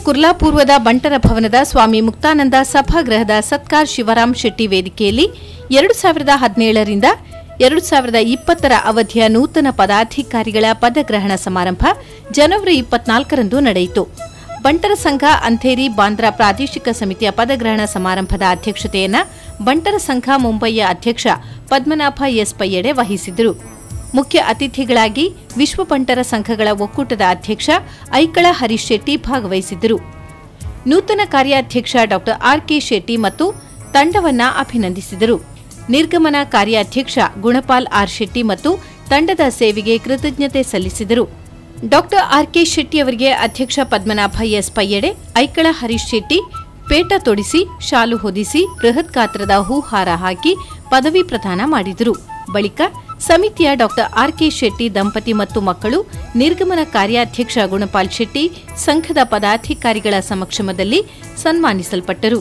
ಕುರ್ಲಾ ಪೂರ್ವದ ಬಂಟರ ಭವನದ ಸ್ವಾಮಿ ಮುಕ್ತಾನಂದ ಸಭಾಗೃಹದ ಸತ್ಕಾರ್ ಶಿವರಾಮ್ ಶೆಟ್ಟಿ ವೇದಿಕೆಯಲ್ಲಿ 2017ರಿಂದ 2020ರ ಅವಧಿಯ ನೂತನ ಪದಾಧಿಕಾರಿಗಳ ಪದಗ್ರಹಣ ಸಮಾರಂಭ ಜನವರಿ 24ರಂದು ನಡೆಯಿತು. ಬಂಟರ ಸಂಘ ಅಂಧೇರಿ ಬಾಂದ್ರಾ ಪ್ರಾದೇಶಿಕ ಸಮಿತಿಯ ಪದಗ್ರಹಣ ಸಮಾರಂಭದ ಅಧ್ಯಕ್ಷತೆಯನ್ನು ಬಂಟರ ಸಂಘ ಮುಂಬಯಿಯ ಅಧ್ಯಕ್ಷ ಪದ್ಮನಾಭ ಎಸ್ ಪಯ್ಯಡೆ ವಹಿಸಿದರು. ಮುಖ್ಯ ಅತಿಥಿಗಳಾಗಿ ವಿಶ್ವ ಬಂಟರ ಸಂಘಗಳ ಒಕ್ಕೂಟದ ಅಧ್ಯಕ್ಷ ಐಕಳ ಹರೀಶ್ ಶೆಟ್ಟಿ ಭಾಗವಹಿಸಿದ್ದರು. ನೂತನ ಕಾರ್ಯಾಧ್ಯಕ್ಷ ಡಾ ಆರ್ ಕೆ ಶೆಟ್ಟಿ ಮತ್ತು ತಂಡವನ್ನು ಅಭಿನಂದಿಸಿದರು. ನಿರ್ಗಮನ ಕಾರ್ಯಾಧ್ಯಕ್ಷ ಗುಣಪಾಲ್ ಆರ್ ಶೆಟ್ಟಿ ಮತ್ತು ತಂಡದ ಸೇವೆಗೆ ಕೃತಜ್ಞತೆ ಸಲ್ಲಿಸಿದರು. ಡಾ ಆರ್ ಕೆ ಶೆಟ್ಟಿ ಅವರಿಗೆ ಅಧ್ಯಕ್ಷ ಪದ್ಮನಾಭ ಎಸ್ ಪಯ್ಯಡೆ, ಐಕಳ ಹರೀಶ್ ಶೆಟ್ಟಿ ಪೇಟ ತೊಡಿಸಿ, ಶಾಲು ಹೊದಿಸಿ, ಬೃಹತ್ ಗಾತ್ರದ ಹೂಹಾರ ಹಾಕಿ ಪದವಿ ಪ್ರದಾನ ಮಾಡಿದರು. ಬಳಿಕ ಸಮಿತಿಯ ಡಾ ಆರ್ ಕೆ ಶೆಟ್ಟಿ ದಂಪತಿ ಮತ್ತು ಮಕ್ಕಳು, ನಿರ್ಗಮನ ಕಾರ್ಯಾಧ್ಯಕ್ಷ ಗುಣಪಾಲ್ ಶೆಟ್ಟಿ ಸಂಘದ ಪದಾಧಿಕಾರಿಗಳ ಸಮಕ್ಷಮದಲ್ಲಿ ಸನ್ಮಾನಿಸಲ್ಪಟ್ಟರು.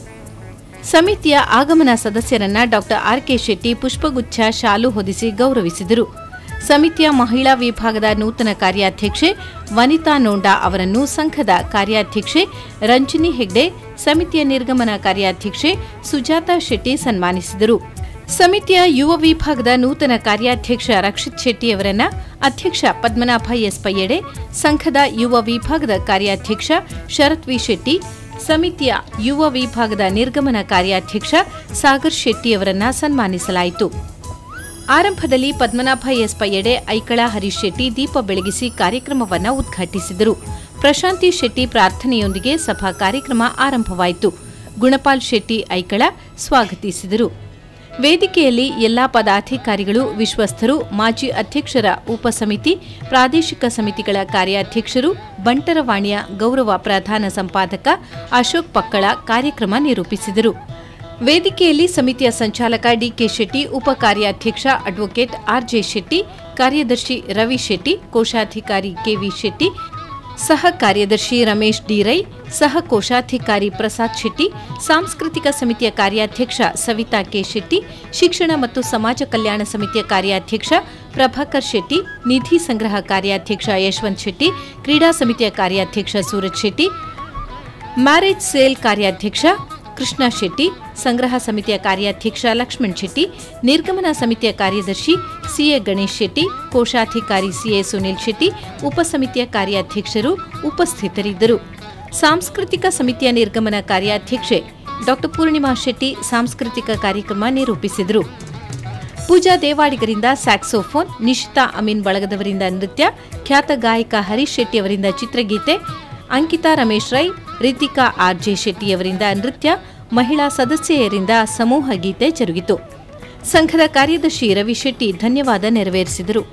ಸಮಿತಿಯ ಆಗಮನ ಸದಸ್ಯರನ್ನ ಡಾ ಆರ್ ಕೆ ಶೆಟ್ಟಿ ಪುಷ್ಪಗುಚ್ಛ, ಶಾಲು ಹೊದಿಸಿ ಗೌರವಿಸಿದರು. ಸಮಿತಿಯ ಮಹಿಳಾ ವಿಭಾಗದ ನೂತನ ಕಾರ್ಯಾಧ್ಯಕ್ಷೆ ವನಿತಾ ನೋಂಡಾ ಅವರನ್ನು ಸಂಘದ ಕಾರ್ಯಾಧ್ಯಕ್ಷೆ ರಂಜಿನಿ ಹೆಗ್ಡೆ, ಸಮಿತಿಯ ನಿರ್ಗಮನ ಕಾರ್ಯಾಧ್ಯಕ್ಷೆ ಸುಜಾತಾ ಶೆಟ್ಟಿ ಸನ್ಮಾನಿಸಿದರು. ಸಮಿತಿಯ ಯುವ ವಿಭಾಗದ ನೂತನ ಕಾರ್ಯಾಧ್ಯಕ್ಷ ರಕ್ಷಿತ್ ಶೆಟ್ಟಿ ಅವರನ್ನ ಅಧ್ಯಕ್ಷ ಪದ್ಮನಾಭ ಎಸ್ ಪಯ್ಯಡೆ, ಸಂಘದ ಯುವ ವಿಭಾಗದ ಕಾರ್ಯಾಧ್ಯಕ್ಷ ಶರತ್ ವಿ ಶೆಟ್ಟಿ, ಸಮಿತಿಯ ಯುವ ವಿಭಾಗದ ನಿರ್ಗಮನ ಕಾರ್ಯಾಧ್ಯಕ್ಷ ಸಾಗರ್ ಶೆಟ್ಟಿ ಅವರನ್ನ ಸನ್ಮಾನಿಸಲಾಯಿತು. ಆರಂಭದಲ್ಲಿ ಪದ್ಮನಾಭ ಎಸ್ ಪಯ್ಯಡೆ, ಐಕಳ ಹರೀಶ್ ಶೆಟ್ಟಿ ದೀಪ ಬೆಳಗಿಸಿ ಕಾರ್ಯಕ್ರಮವನ್ನು ಉದ್ಘಾಟಿಸಿದರು. ಪ್ರಶಾಂತಿ ಶೆಟ್ಟಿ ಪ್ರಾರ್ಥನೆಯೊಂದಿಗೆ ಸಭಾ ಕಾರ್ಯಕ್ರಮ ಆರಂಭವಾಯಿತು. ಗುಣಪಾಲ್ ಶೆಟ್ಟಿ ಐಕಳ ಸ್ವಾಗತಿಸಿದರು. ವೇದಿಕೆಯಲ್ಲಿ ಎಲ್ಲಾ ಪದಾಧಿಕಾರಿಗಳು, ವಿಶ್ವಸ್ಥರು, ಮಾಜಿ ಅಧ್ಯಕ್ಷರ ಉಪಸಮಿತಿ, ಪ್ರಾದೇಶಿಕ ಸಮಿತಿಗಳ ಕಾರ್ಯಾಧ್ಯಕ್ಷರು, ಬಂಟರವಾಣಿಯ ಗೌರವ ಪ್ರಧಾನ ಸಂಪಾದಕ ಅಶೋಕ್ ಪಕ್ಕಳ ಕಾರ್ಯಕ್ರಮ ನಿರೂಪಿಸಿದರು. ವೇದಿಕೆಯಲ್ಲಿ ಸಮಿತಿಯ ಸಂಚಾಲಕ ಡಿಕೆ ಶೆಟ್ಟಿ, ಉಪ ಕಾರ್ಯಾಧ್ಯಕ್ಷ ಅಡ್ವೊಕೇಟ್ ಆರ್ಜೆ ಶೆಟ್ಟಿ, ಕಾರ್ಯದರ್ಶಿ ರವಿ ಶೆಟ್ಟಿ, ಕೋಶಾಧಿಕಾರಿ ಕೆವಿ ಶೆಟ್ಟಿ, ಸಹ ಕಾರ್ಯದರ್ಶಿ ರಮೇಶ್ ಡಿ ರೈ, ಸಹ ಕೋಶಾಧಿಕಾರಿ ಪ್ರಸಾದ್ ಶೆಟ್ಟಿ, ಸಾಂಸ್ಕೃತಿಕ ಸಮಿತಿಯ ಕಾರ್ಯಾಧ್ಯಕ್ಷ ಸವಿತಾ ಕೆ ಶೆಟ್ಟಿ, ಶಿಕ್ಷಣ ಮತ್ತು ಸಮಾಜ ಕಲ್ಯಾಣ ಸಮಿತಿಯ ಕಾರ್ಯಾಧ್ಯಕ್ಷ ಪ್ರಭಾಕರ್ ಶೆಟ್ಟಿ, ನಿಧಿ ಸಂಗ್ರಹ ಕಾರ್ಯಾಧ್ಯಕ್ಷ ಯಶವಂತ್ ಶೆಟ್ಟಿ, ಕ್ರೀಡಾ ಸಮಿತಿಯ ಕಾರ್ಯಾಧ್ಯಕ್ಷ ಸೂರಜ್ ಶೆಟ್ಟಿ, ಮ್ಯಾರೇಜ್ ಸೇಲ್ ಕಾರ್ಯಾಧ್ಯಕ್ಷ ಕೃಷ್ಣ ಶೆಟ್ಟಿ, ಸಂಗ್ರಹ ಸಮಿತಿಯ ಕಾರ್ಯಾಧ್ಯಕ್ಷ ಲಕ್ಷ್ಮಣ್ ಶೆಟ್ಟಿ, ನಿರ್ಗಮನ ಸಮಿತಿಯ ಕಾರ್ಯದರ್ಶಿ ಸಿಎ ಗಣೇಶ್ ಶೆಟ್ಟಿ, ಕೋಶಾಧಿಕಾರಿ ಸಿಎ ಸುನಿಲ್ ಶೆಟ್ಟಿ, ಉಪಸಮಿತಿಯ ಕಾರ್ಯಾಧ್ಯಕ್ಷರು ಉಪಸ್ಥಿತರಿದ್ದರು. ಸಾಂಸ್ಕೃತಿಕ ಸಮಿತಿಯ ನಿರ್ಗಮನ ಕಾರ್ಯಾಧ್ಯಕ್ಷೆ ಡಾ ಪೂರ್ಣಿಮಾ ಶೆಟ್ಟಿ ಸಾಂಸ್ಕೃತಿಕ ಕಾರ್ಯಕ್ರಮ ನಿರೂಪಿಸಿದರು. ಪೂಜಾ ದೇವಾಡಿಗರಿಂದ ಸ್ಯಾಕ್ಸೋಫೋನ್, ನಿಶಿತಾ ಅಮೀನ್ ಬಳಗದವರಿಂದ ನೃತ್ಯ, ಖ್ಯಾತ ಗಾಯಕ ಹರೀಶ್ ಶೆಟ್ಟಿ ಅವರಿಂದ ಚಿತ್ರಗೀತೆ, ಅಂಕಿತಾ ರಮೇಶ್ ರೈ, ರಿತಿಕಾ ಆರ್ಜೆ ಶೆಟ್ಟಿಯವರಿಂದ ನೃತ್ಯ, ಮಹಿಳಾ ಸದಸ್ಯೆಯರಿಂದ ಸಮೂಹ ಗೀತೆ ಜರುಗಿತು. ಸಂಘದ ಕಾರ್ಯದರ್ಶಿ ರವಿ ಶೆಟ್ಟಿ ಧನ್ಯವಾದ ನೆರವೇರಿಸಿದರು.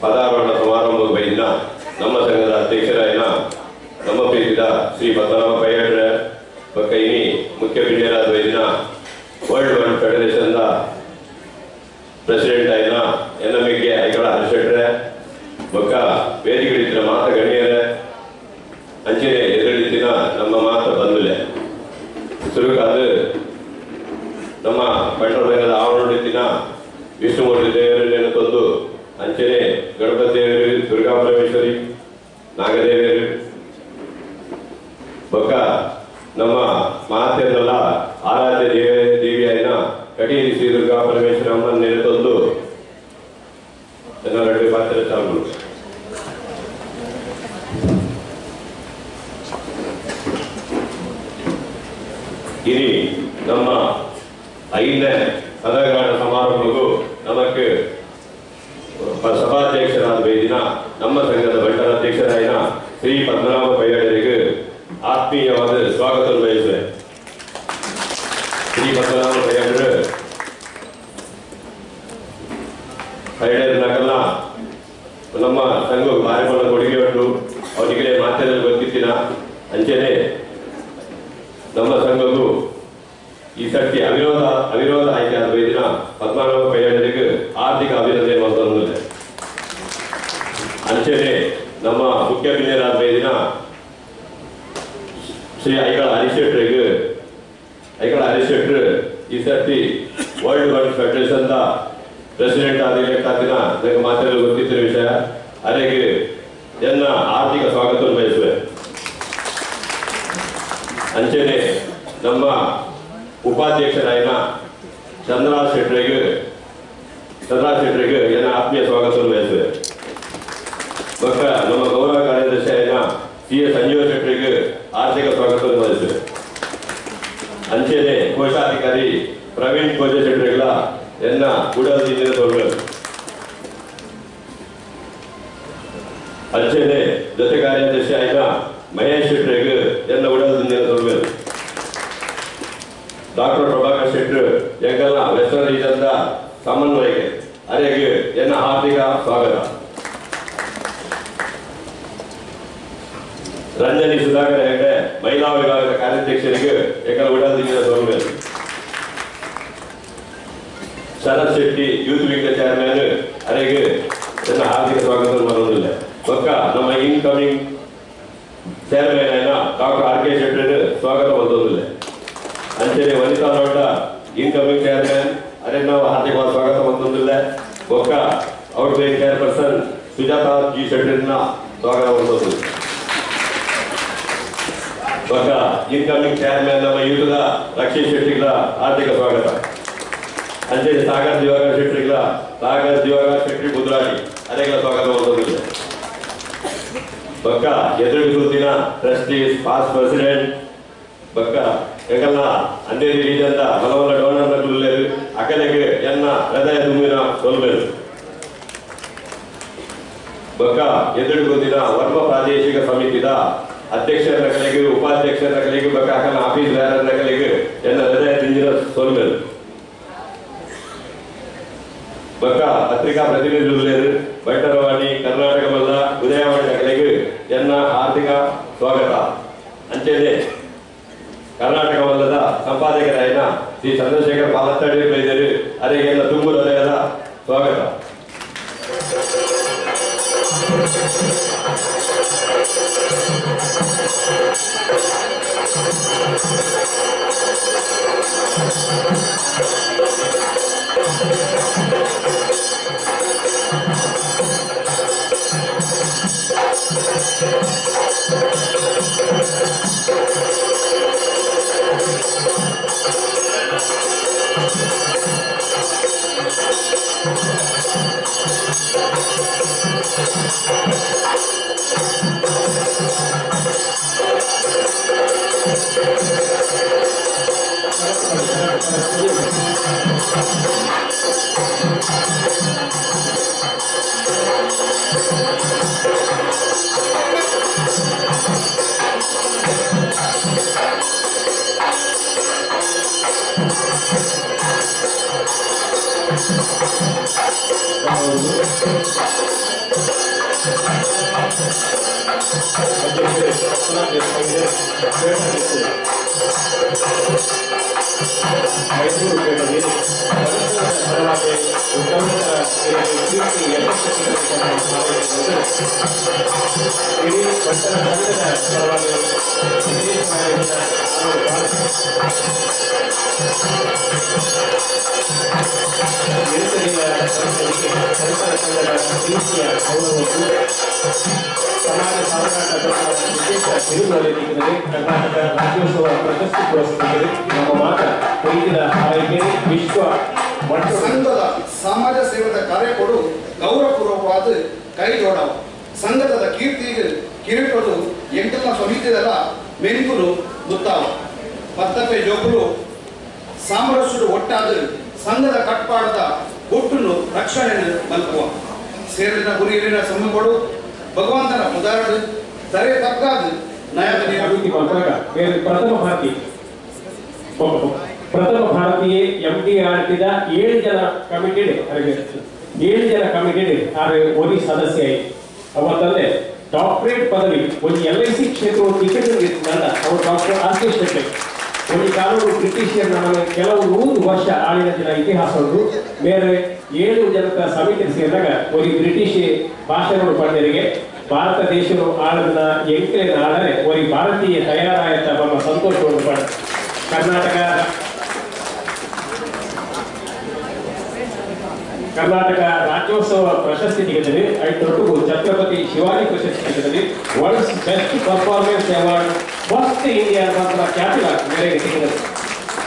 ಪದಾರೋಹಣ ಸಮಾರಂಭ ಬೈದಿನ ನಮ್ಮ ಸಂಘದ ಅಧ್ಯಕ್ಷರಾಯಿನ ನಮ್ಮ ಪ್ರೀತಿದ ಶ್ರೀ ಪದ್ಮನಾಭ ಪೈಯಡ್ರ ಬೊಕ್ಕ ಇನಿ ಮುಖ್ಯ ಬಿಜಯರಾದ ಬೈದಿನ world one federation the president ಆಯಿನ ಎನ್ಎಂಗೆ ಐಕಳ ಹರಿಶೆಟ್ರೆ ಬೊಕ್ಕ ವೇದಿಕೆಡಿತ್ತಿನ ಮಾತ ಗಣ್ಯರೇ ಅಂಚನೆ ಎದುರಿಡಿತ್ತಿನ ನಮ್ಮ ಮಾತ ಬಂಧುಲೆ ಸುರುಕಾದು ನಮ್ಮ ಪೆಟ್ರೋಲ್ ಸಂಘದ ಆವರಣದಿತ್ತಿನ ವಿಷ್ಣುಮೂರ್ತಿ ದೇವರನ್ನು ತಂದು ಅಂಚನೆ ಗಣಪತಿ ದೇವರು ದುರ್ಗಾ ಪರಮೇಶ್ವರಿ ನಾಗದೇವರು ಬೊಕ್ಕ ನಮ್ಮ ಮಾತೆಲ್ಲ ಆರಾಧ್ಯ ದೇವಿಯಾಯಿನ ಕಟೀಲಿ ಶ್ರೀ ದುರ್ಗಾ ಪರಮೇಶ್ವರ ಅಮ್ಮನ ನೆನೆತೊಂದು ಎರಡು ಪಾತ್ರ ಚಾಲು. ಇನಿ ನಮ್ಮ ಐದನೇ ಪದಗ್ರಹಣ ಸಮಾರಂಭಕ್ಕೂ ನಮಕ್ಕೆ ಸಭಾಧ್ಯಕ್ಷರಾದ ಬೈದಿನ ನಮ್ಮ ಸಂಘದ ಬಂಟರ ಅಧ್ಯಕ್ಷರಾಯಿನ ಶ್ರೀ ಪದ್ಮನಾಭ ಪೈಯಡರಿಗೆ ಆತ್ಮೀಯವಾದ ಸ್ವಾಗತ ಬಯಸುವೆ. ಶ್ರೀ ಪದ್ಮನಾಭ ಪೈಯಡರು ಪೈಯಡರ್ನಾಗಲ್ಲ ನಮ್ಮ ಸಂಘ ಭಾರಿ ಕೊಡುಗೆ ಉಂಟು, ಅವರಿಗೆ ಮಾತೆಲ್ಲ ಗೊತ್ತಿತ್ತಿನ ಅಂಚೆನೆ ನಮ್ಮ ಸಂಘಕ್ಕೂ ಈ ಸರ್ತಿ ಅವಿರೋಧ ಆಯ್ಕೆ ಆದ ಬೈದಿನ ಪದ್ಮನಾಭ ಪೈಯಡರಿಗೆ ಆರ್ಥಿಕ ಅಭಿನಂದನೆ ಮಾಡ್ತಂದಿದೆ. ಅಂಚೆನೆ ನಮ್ಮ ಮುಖ್ಯ ಬಿನ್ಯರಾದ ಬೈದಿನ ಶ್ರೀ ಐಕಳ ಹರಿಶೆಟ್ರಿಗೆ ಐಕಳ ಹರಿಶೆಟ್ರು ಈ ಸರ್ತಿ world one federation the president ಆದ ಎಲೆಕ್ಟ್ ಆದಿನ ನನಗೆ ಮಾತೆಲ್ಲ ಗೊತ್ತಿದ್ದ ವಿಷಯ, ಅರೆಗೆ ಎನ್ನ ಆರ್ಥಿಕ ಸ್ವಾಗತವನ್ನು ಬಯಸುವೆ. ಅಂಚೆನೆ ನಮ್ಮ ಉಪಾಧ್ಯಕ್ಷರಾಯಿನ ಚಂದ್ರರಾಜ್ ಶೆಟ್ರಿಗೆ ಎನ್ನ ಆತ್ಮೀಯ ಸ್ವಾಗತವನ್ನು ಬಯಸುವೆ. ಬೊಕ್ಕ ನಮ್ಮ ಗೌರವ ಕಾರ್ಯದರ್ಶಿ ಆಯಿನ ಸಿ ಎ ಸಂಜೀವ ಶೆಟ್ಟರಿಗೆ ಆರ್ಥಿಕ ಸ್ವಾಗತವನ್ನು ಬಯಸುವೆ. ಅಂಚೆನೆ ಕೋಶಾಧಿಕಾರಿ ಪ್ರವೀಣ್ ಕೋಜ ಶೆಟ್ಟರಿಗಳ ಎನ್ನ ಉಡಲ್ ತೋರ್ಗಳು. ಅಂಚೆನೆ ಜೊತೆ ಕಾರ್ಯದರ್ಶಿ ಆಯಿನ ಮಹೇಶ್ ಶೆಟ್ಟರಿಗೆ ಎನ್ನ ಉಡಲ್ ತೋರ್ಗಳು. ಡಾಕ್ಟರ್ ಪ್ರಭಾಕರ್ ಶೆಟ್ಟರು ಎಂಗಲ್ನ ವೆಸ್ಟರ್ನ್ ರೀಜನ್ the ಸಮನ್ವಯಕ್ಕೆ ಅರೆಗೆ ಎನ್ನ ಹಾರ್ದಿಕ ಸ್ವಾಗತ. ರಂಜನಿ ಸುಧಾಕರ್ ಹೆಗಡೆ ಮಹಿಳಾ ವಿಭಾಗದ ಕಾರ್ಯಾಧ್ಯಕ್ಷರಿಗೆ ಏಕಲ ಉಡಲ್ ತೋರ್ಬೇಕು. Sharath Shetty youth wing chairman ಅರೆಗೆ ಎನ್ನ ಹಾರ್ದಿಕ ಸ್ವಾಗತ ಮಾಡೋದಿಲ್ಲ. ಬೊಕ್ಕ ನಮ್ಮ ಇನ್ಕಮಿಂಗ್ ಚೇರ್ಮನ್ ಆಯ್ನ ಡಾಕ್ಟರ್ ಆರ್ ಕೆ ಶೆಟ್ಟರ್ ಸ್ವಾಗತ ಮಾಡೋದಿಲ್ಲ. ಅಂಚನೆ ವನಿತಾ ನೋಟ ಇನ್ಕಮಿಂಗ್ ಚೇರ್ಮನ್ ಅರೆ ನಾವು ಹಾರ್ದಿಕವಾದ ಸ್ವಾಗತ ಮಾಡ್ತಂದಿಲ್ಲ. ಬೊಕ್ಕ outgoing chairperson Sujatha ji ಶೆಟ್ಟರ್ನ ಸ್ವಾಗತ ಹೊಂದೋದು. ಬೊಕ್ಕ ಇನ್ಕಮಿಂಗ್ ಚೇರ್ಮನ್ ನಮ್ಮ ಯೂತದ ರಕ್ಷಿತ್ ಶೆಟ್ಟಿಗಳ ಹಾರ್ದಿಕ ಸ್ವಾಗತ. ಅಂಚನೆ ಸಾಗರ್ ದಿವಾಕರ್ ಶೆಟ್ಟಿಗಳ ಸಾಗರ್ ದಿವಾಕರ್ ಶೆಟ್ಟಿ ಬುದ್ರಾಡಿ ಅರೆಗಳ ಸ್ವಾಗತ ಹೊಂದೋದು. ಬೊಕ್ಕ ಎದುರು ಟ್ರಸ್ಟೀಸ್ ಪಾಸ್ಟ್ ಪ್ರೆಸಿಡೆಂಟ್ ಬೊಕ್ಕ ಎಂಕಲ್ನ ಅಂದೇರಿ ರೀಜನ್ದ ಮಲವಲ್ಲ ಡೋನರ್ ನಕುಲ್ಲೇರು ಅಕಲೆಗೆ ಎನ್ನ ಹೃದಯ ತುಂಬಿನ ಸೊಲ್ಮೆಲು. ಬೊಕ್ಕ ಎದುರುಗುದಿನ ವರ್ಮ ಪ್ರಾದೇಶಿಕ ಸಮಿತಿದ ಅಧ್ಯಕ್ಷರ ನಕಲಿಗೆ ಉಪಾಧ್ಯಕ್ಷರ ನಕಲಿಗೆ ಬೊಕ್ಕ ಅಕಲ್ನ ಆಫೀಸ್ ಬೇರರ ನಕಲಿಗೆ ಎನ್ನ ಹೃದಯ ತುಂಬಿನ ಸೊಲ್ಮೆಲು. ಬೊಕ್ಕ ಪತ್ರಿಕಾ ಪ್ರತಿನಿಧಿಗಳು ಬಂಟರವಾಣಿ ಕರ್ನಾಟಕ ಮಲ್ಲ ಉದಯವಾಣಿ ನಕಲಿಗೆ ಎನ್ನ ಹಾರ್ದಿಕ ಸ್ವಾಗತ. ಅಂಚೆನೆ ಕರ್ನಾಟಕ ಮಲ್ಲದ ಸಂಪಾದಕರಾಯನ ಶ್ರೀ ಚಂದ್ರಶೇಖರ್ ಪಾಲತ್ತಡಿ ಬೈದರು ಅರೆಗೆಲ್ಲ ತುಂಬು ಹೃದಯದ ಸ್ವಾಗತ. ಮೈಸೂರು ಪೇಟೆಯಲ್ಲಿ ಪರವಾಗಿ ಇಡೀ ಭಟ್ಟರ ಸಂಘದ ಪರವಾಗಿ ಪರಿಸರ ಸಂಘದ ಪ್ರೀತಿಯ ಗೌರವವು ಸಮಾಜ ಸಾಧನಾ ವಿಶೇಷ ಬಿರುದುಗಳಲ್ಲಿ ಕರ್ನಾಟಕ ರಾಜ್ಯೋತ್ಸವ ಪ್ರಶಸ್ತಿ ಪುರಸ್ಕೃತರು ನಮ್ಮ ಮಾತ ಪ್ರೀತಿಯ ಆರೈಕೆ ವಿಶ್ವ ಸಂಘದ ಸಮಾಜ ಸೇವದ ಕಾರ್ಯಕೊಡು ಗೌರವಪೂರ್ವಕವಾದ ಕೈ ಜೋಡವ ಸಂಘದ ಕೀರ್ತಿಗೆ ಕಿರೀಟದು ಎಂಟನ ಸಮಿತಿದಲ್ಲ ಮೆಂಕುಲು ಮುತ್ತಾವ ಪತ್ತಪೆ ಜೋಕುಲು ಸಾಮರಸ್ಯಡು ಒಟ್ಟಾದ ಸಂಘದ ಕಟ್ಪಾಡದ ಒಟ್ಟುನು ರಕ್ಷಣೆ ಮಲ್ಪುವ ಸೇರಿದ ಗುರಿಯಲ್ಲಿನ ಸಮಯಗಳು ಭಗವಂತನ ಉದಾಹರಣೆ ತರೆ ತಕ್ಕಾದ ಪ್ರಥಮ ಭಾರತಿ ಪ್ರಥಮ ಭಾರತೀಯ ಎಂ ಡಿ ಆರ್ ಟಿದ 7 ಜನ ಕಮಿಟಿ 7 ಜನ ಕಮಿಟಿ ಆರು ಒರಿ ಸದಸ್ಯ ಅವತ್ತಂದ್ರೆ ಡಾಕ್ಟರೇಟ್ ಪದವಿ ಒಂದು ಎಲ್ I C ಕ್ಷೇತ್ರ ಟಿಕೆಟ್ ಅವರು ಡಾಕ್ಟರ್ ಆರ್ ಕೆ ಶೆಟ್ಟಿ ಒಂದು ಕಾನೂನು ಬ್ರಿಟಿಷರ್ ನಮಗೆ ಕೆಲವು 100 ವರ್ಷ ಆಳಿನ ದಿನ ಇತಿಹಾಸ ಉಂಟು. ಬೇರೆ 7 ಜನಕ ಸಮಿತಿ ಸೇರಿದಾಗ ಒಂದು ಬ್ರಿಟಿಷ್ ಭಾಷೆಗಳು ಪಡೆದರಿಗೆ ಭಾರತ ದೇಶವು ಆಳದ ಎಂಕಲಿನ ಆಳರೆ ಒಂದು ಭಾರತೀಯ ತಯಾರಾಯತ ನಮ್ಮ ಸಂತೋಷವನ್ನು ಪಡ ಕರ್ನಾಟಕ ರಾಜ್ಯೋತ್ಸವ ಪ್ರಶಸ್ತಿ ತೆಗೆದರೆ ಐದೊಟ್ಟು ಛತ್ರಪತಿ ಶಿವಾಜಿ ಪ್ರಶಸ್ತಿ ತೆಗೆದರೆ world's best performance award first India ಅಂತ ಖ್ಯಾತಿ ಮೇರೆಗೆ ತೆಗೆದರು.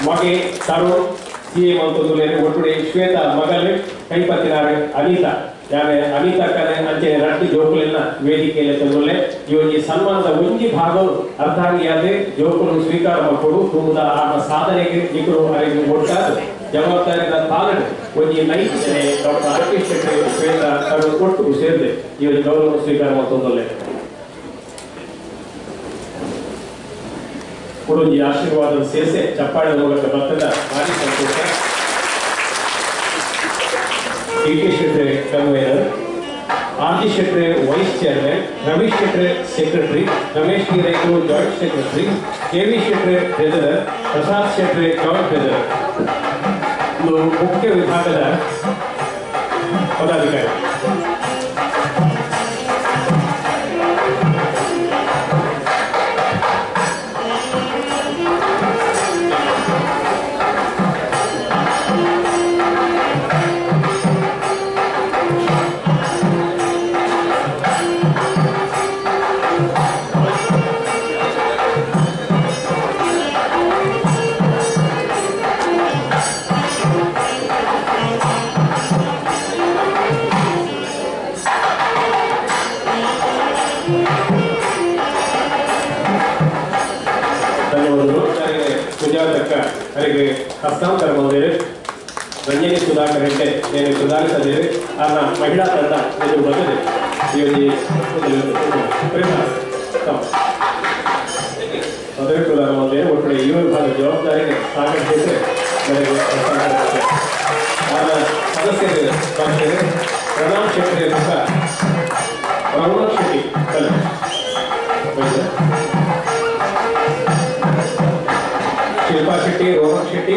ಮಗೆ ತರುಣ್ ಸಿ ಎ ಮಂತೊಂದು ಒಟ್ಟುಡೆ ಶ್ವೇತಾ ಮಗಲ್ ಕೈಪತ್ತಿನಾರು ಅನಿತಾ ಯಾವೆ ಅನಿತಾ ಕಲೆ ಅಂಚೆ ರಡ್ಡು ಜೋಕುಲೆಲ್ಲ ವೇದಿಕೆಯಲ್ಲಿ ತಂದೊಲ್ಲೆ ಈ ಒಂಜಿ ಸನ್ಮಾನದ ಒಂಜಿ ಭಾಗ ಅರ್ಧಾಂಗಿಯಾದ ಜೋಕುಲು ಸ್ವೀಕಾರ ಮಾಡಿಕೊಡು ತುಂಬುದ ಆಗ ಸಾಧನೆಗೆ ನಿಕುಲು ಅರೆಗೆ ಒಟ್ಟಾದ ಜವಾಬ್ದಾರಿದ ತಾಲೂಕು ಒಂಜಿ ನೈತಿಕತೆ doctor R K Shetty Shweta Tarun ಒಟ್ಟು ಸೇರಿದೆ ಈ ಒಂದು ಗೌರವ ಸ್ವೀಕಾರ ಮಾಡ್ತೊಂದೊಲ್ಲೆ ಕೊಡೊಂಜಿ ಆಶೀರ್ವಾದ ಸೇರಿಸಿ ಚಪ್ಪಾಳೆ ಮೂಲಕ ಬರ್ತದ ಭಾರಿ ಸಂತೋಷ. D K Shetty convener, R G Shetty vice chairman, Ramesh Shetty secretary, Ramesh T Raikulu joint secretary, K V Shetty treasurer, Prasad Shetty joint treasurer. ಇದು ಮುಖ್ಯ ವಿಭಾಗದ ಪದಾಧಿಕಾರಿ. ಅರೆಗೆ ಹಸ್ತಾಂತರ ಮಾಡಿದರು. ರಂಜನಿ ಸುಧಾಕರ್ ಹೆಗ್ಡೆ నేను ಸುಧಾರಿಸದಿರು ಆರ್ನ ಮಹಿಳಾ ತಂಡ ಎದುರು ಬಂದಿದೆ. ಪದವಿ ಪ್ರದಾನ ಮಾಡಿದರೆ ಒಟ್ಟರೆ ಯುವ ವಿಭಾಗದ ಜವಾಬ್ದಾರಿಯನ್ನು ಸಾಗರ್ ಶೆಟ್ಟಿ ನನಗೆ ಹಸ್ತಾಂತರ. ಆರ್ನ ಸದಸ್ಯರು ಬರ್ತಾರೆ ಪ್ರಣಾಮ್ ಶೆಟ್ಟಿ ಮುಖ ರಘುನಾಥ್ ಶೆಟ್ಟಿ ಕಲೆ ಶಿಲ್ಪಾ ಶೆಟ್ಟಿ, ರೋಹನ್ ಶೆಟ್ಟಿ,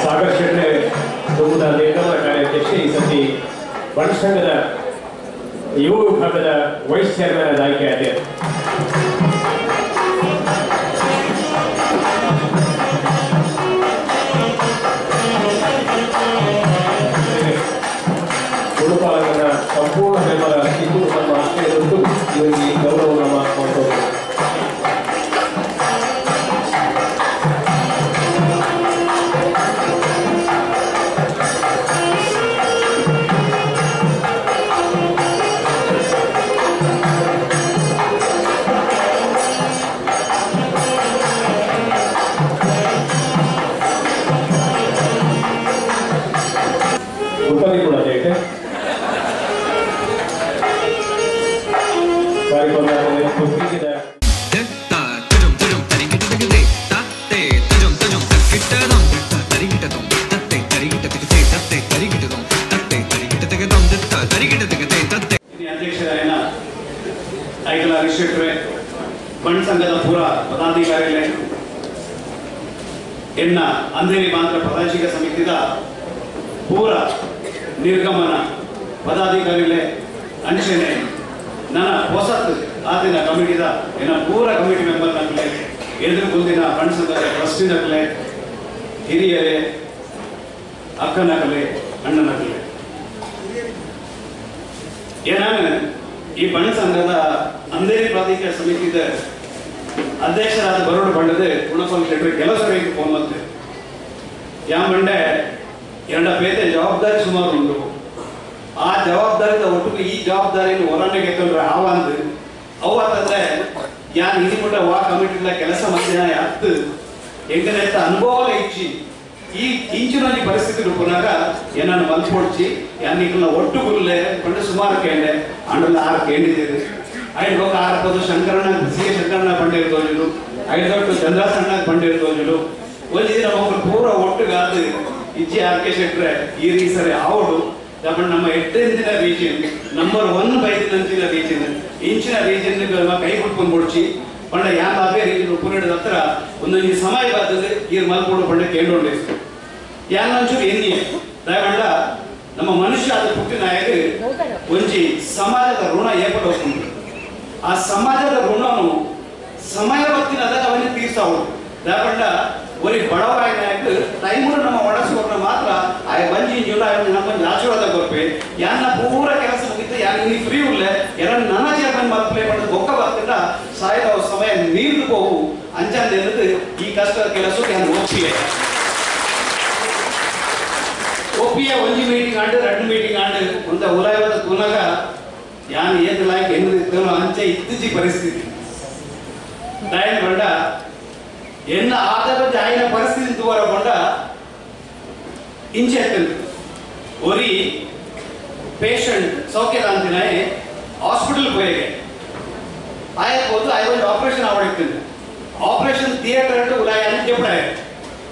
ಸಾಗರ್ ಶೆಟ್ಟಿ ದುಂಬುದ ನಿರ್ಗಮನ ಕಾರ್ಯಾಧ್ಯಕ್ಷ, ಈ ಸತಿ ಬಂಟ್ ಸಂಘದ ಯುವ ವಿಭಾಗದ ವೈಸ್ ಚೇರ್ಮನ್ ಆದ ಆಯ್ಕೆ ಆಗಿದೆ. ಉಡುಪಾಲಕನ ಸಂಪೂರ್ಣ ಬೆಂಬಲ ಸಿಕ್ಕು ನಮ್ಮ ಆಶ್ರಯದೊಂದು ಇವರಿಗೆ ಗೌರವ ಮಾಡ್ಕೊಂಡು ಉಪದಿ ಕೂಡ ಜೈತೆ ಅಧ್ಯಕ್ಷರಾಯನ ಐಕಲ ಹರೀಶ್ ಬಂಟ್ ಸಂಘದ ಪೂರ ಪದಾಧಿಕಾರಿಗಳೇ, ಎನ್ನ ಅಂಧೇರಿ ಮಾತ್ರ ಪ್ರಾದೇಶಿಕ ಸಮಿತಿದ ಪೂರ ನಿರ್ಗಮನ ಪದಾಧಿಕಾರಿಗಳೇ, ಅಂಚನೆ ನನ್ನ ಹೊಸತು ಆದಿನ ಕಮಿಟಿದ ಎನ್ನ ಪೂರ ಕಮಿಟಿ ಮೆಂಬರ್ ನಕಲೆ, ಎದುರು ಕುಂದಿನ ಬಂಟ್ ಸಂಘದ ಟ್ರಸ್ಟಿ ನಕಲೆ, ಹಿರಿಯರೇ, ಅಕ್ಕನಕಲೆ, ಅಣ್ಣನಕಲೆ, ಏನಾಗ ಈ ಬಂಟ್ ಸಂಘದ ಅಂಧೇರಿ ಪ್ರಾದೇಶಿಕ ಸಮಿತಿದ ಅಧ್ಯಕ್ಷರಾದ ಬರೋಡು ಬಂಡದೆ ಗುಣಪಾಲ್ ಶೆಟ್ಟಿ ಕೆಲಸ ಬೇಕು ಫೋನ್ ಮತ್ತೆ ಯಾ ಬಂಡೆ ಎರಡ ಪೇತೆ ಜವಾಬ್ದಾರಿ ಸುಮಾರು ಉಂಟು. ಆ ಜವಾಬ್ದಾರಿದ ಒಟ್ಟಿಗೆ ಈ ಜವಾಬ್ದಾರಿಯನ್ನು ಹೊರಗೆ ಗೆತ್ತಂದ್ರೆ ಆವಂದು ಅವತ್ತಂದ್ರೆ ಯಾನ್ ಇನಿಮುಟ್ಟ ವಾ ಕಮಿಟಿಲ ಕೆಲಸ ಮಧ್ಯ ಹತ್ತು ಎಂಕನೆತ್ತ ಅನುಭವ ಇಚ್ಚಿ ಈ ಇಂಚಿನ ಪರಿಸ್ಥಿತಿ ಪುನಃ ಏನನ್ನು ಮಲ್ಪೊಡ್ಚಿ ಯಾನ್ ಒಟ್ಟು ಗುಲ್ಲೆ ಪಂಡ ಸುಮಾರು ಕೇಂಡೆ ಅಂಡಲ್ಲ ಆರು ಕೇಂಡಿದ್ದೀರಿ ಐದು ఒక ಆರು ಪದ ಶಂಕರಣ್ಣ ಸಿ ಎ ಶಂಕರಣ್ಣ ಬಂಡೇರು ತೋಜುಲು, ಐದು ದೊಡ್ಡ ಚಂದ್ರಸಣ್ಣ ಬಂಡೇರು ತೋಜುಲು, ಒಂಜಿ ದಿನ ಒಬ್ಬರು ಪೂರ ಒಟ್ಟುಗಾದು ಇಜ್ಜಿ ಆರ್ ಕೆ ಶೆಟ್ರೆ ಈ ರೀ ಸರಿ ಆವಡು ನಮ್ಮ ಎಟ್ಟೆಂಚಿನ ರೀಜನ್ ನಂಬರ್ 1 ಬೈದಿನಂಚಿನ ರೀಜನ್ ಇಂಚಿನ ರೀಜನ್ ಕೈ ಬಿಟ್ಕೊಂಡು ಬಿಡ್ಚಿ ಪಂಡ ಯಾನ್ ರೀಜನ್ ಉಪ್ಪುನೇಡದ ಹತ್ರ ಒಂದೊಂದು ಸಮಯ ಬರ್ತದೆ ಈ ಮಲ್ಪೋಡು ಪಂಡ ಕೇಂದ್ರೋಂಡು ಯಾನ್ ಒಂಚೂರು ಎನ್ನಿ ದಯವಂಡ ನಮ್ಮ ಮನುಷ್ಯ ಆದ ಪುಟ್ಟಿನಾಯಕ ಒಂಜಿ ಸಮಾಜದ ಋಣ ಏಪಡ ಹೋಗ್ಕೊಂಡು ಆ ಸಮಾಜದ ಋಣನು ಸಮಯ ಹೊತ್ತಿನದಾಗ ಅವನೇ ತೀರ್ಸಾವು. ದಯವಂಡ ಒರಿ ಬಡವರಾಯನಾಯಕ ಟೈಮು ನಮ್ಮ ಒಡಸ್ಕೊಟ್ರೆ ಮಾತ್ರ ಆ ಬಂಜಿ ಜೀವನ ನಮ್ಮ ಆಶೀರ್ವಾದ ಕೊರ್ಪೆ ಯಾನ್ನ ಪೂರ ಕೆಲಸ ಮುಗಿತು ಯಾನ್ ಇಲ್ಲಿ ಫ್ರೀ ಉಳ್ಳೆ ಎಲ್ಲ ನನ್ನ ಚೇರ್ಮನ್ ಮಲ್ಪ್ಲೇ ಪಡೆದು ಬೊಕ್ಕ ಬರ್ತಿದ್ದ ಸಾಯದ ಸಮಯ ನೀರ್ದು ಹೋಗು ಅಂಚಂದ ಈ ಕಷ್ಟದ ಕೆಲಸಕ್ಕೆ ಯಾನ್ ಒಪ್ಪಿಗೆ ಒಪ್ಪಿಗೆ ಒಂಜಿ ಮೀಟಿಂಗ್ ಆಂಡು ಎರಡು ಮೀಟಿಂಗ್ ಆಂಡು ಒಂದ ಉಲಾಯವಾದ ತುನಗ ಯಾನ್ ಏತ್ ಲಾಯ್ಕ್ ಹೆಂಗ್ ಇತ್ತನೋ ಅಂಚೆ ಇತ್ತೀಚಿ ಪರಿಸ್ಥಿತಿ ದಯನ್ ಬಂಡ ಎನ್ನ ಆದರ ಜಾಯಿನ ಪರಿಸ್ಥಿತಿ ದುವರ ಕೊಂಡ ಇಂಚೆ ಒರಿ ಪೇಷಂಟ್ ಸೌಖ್ಯದಾಂತಿನಾಯಿ ಹಾಸ್ಪಿಟಲ್ ಪೋಯೆಗೆ ಆಯ್ ಹೋದು ಆಯ್ ಒಂದು ಆಪರೇಷನ್ ಆವಡಿತ್ತು ಆಪರೇಷನ್ ಥಿಯೇಟರ್ ಉಲಾಯಿ ಅಂತ ಜೆಪಡಾಯ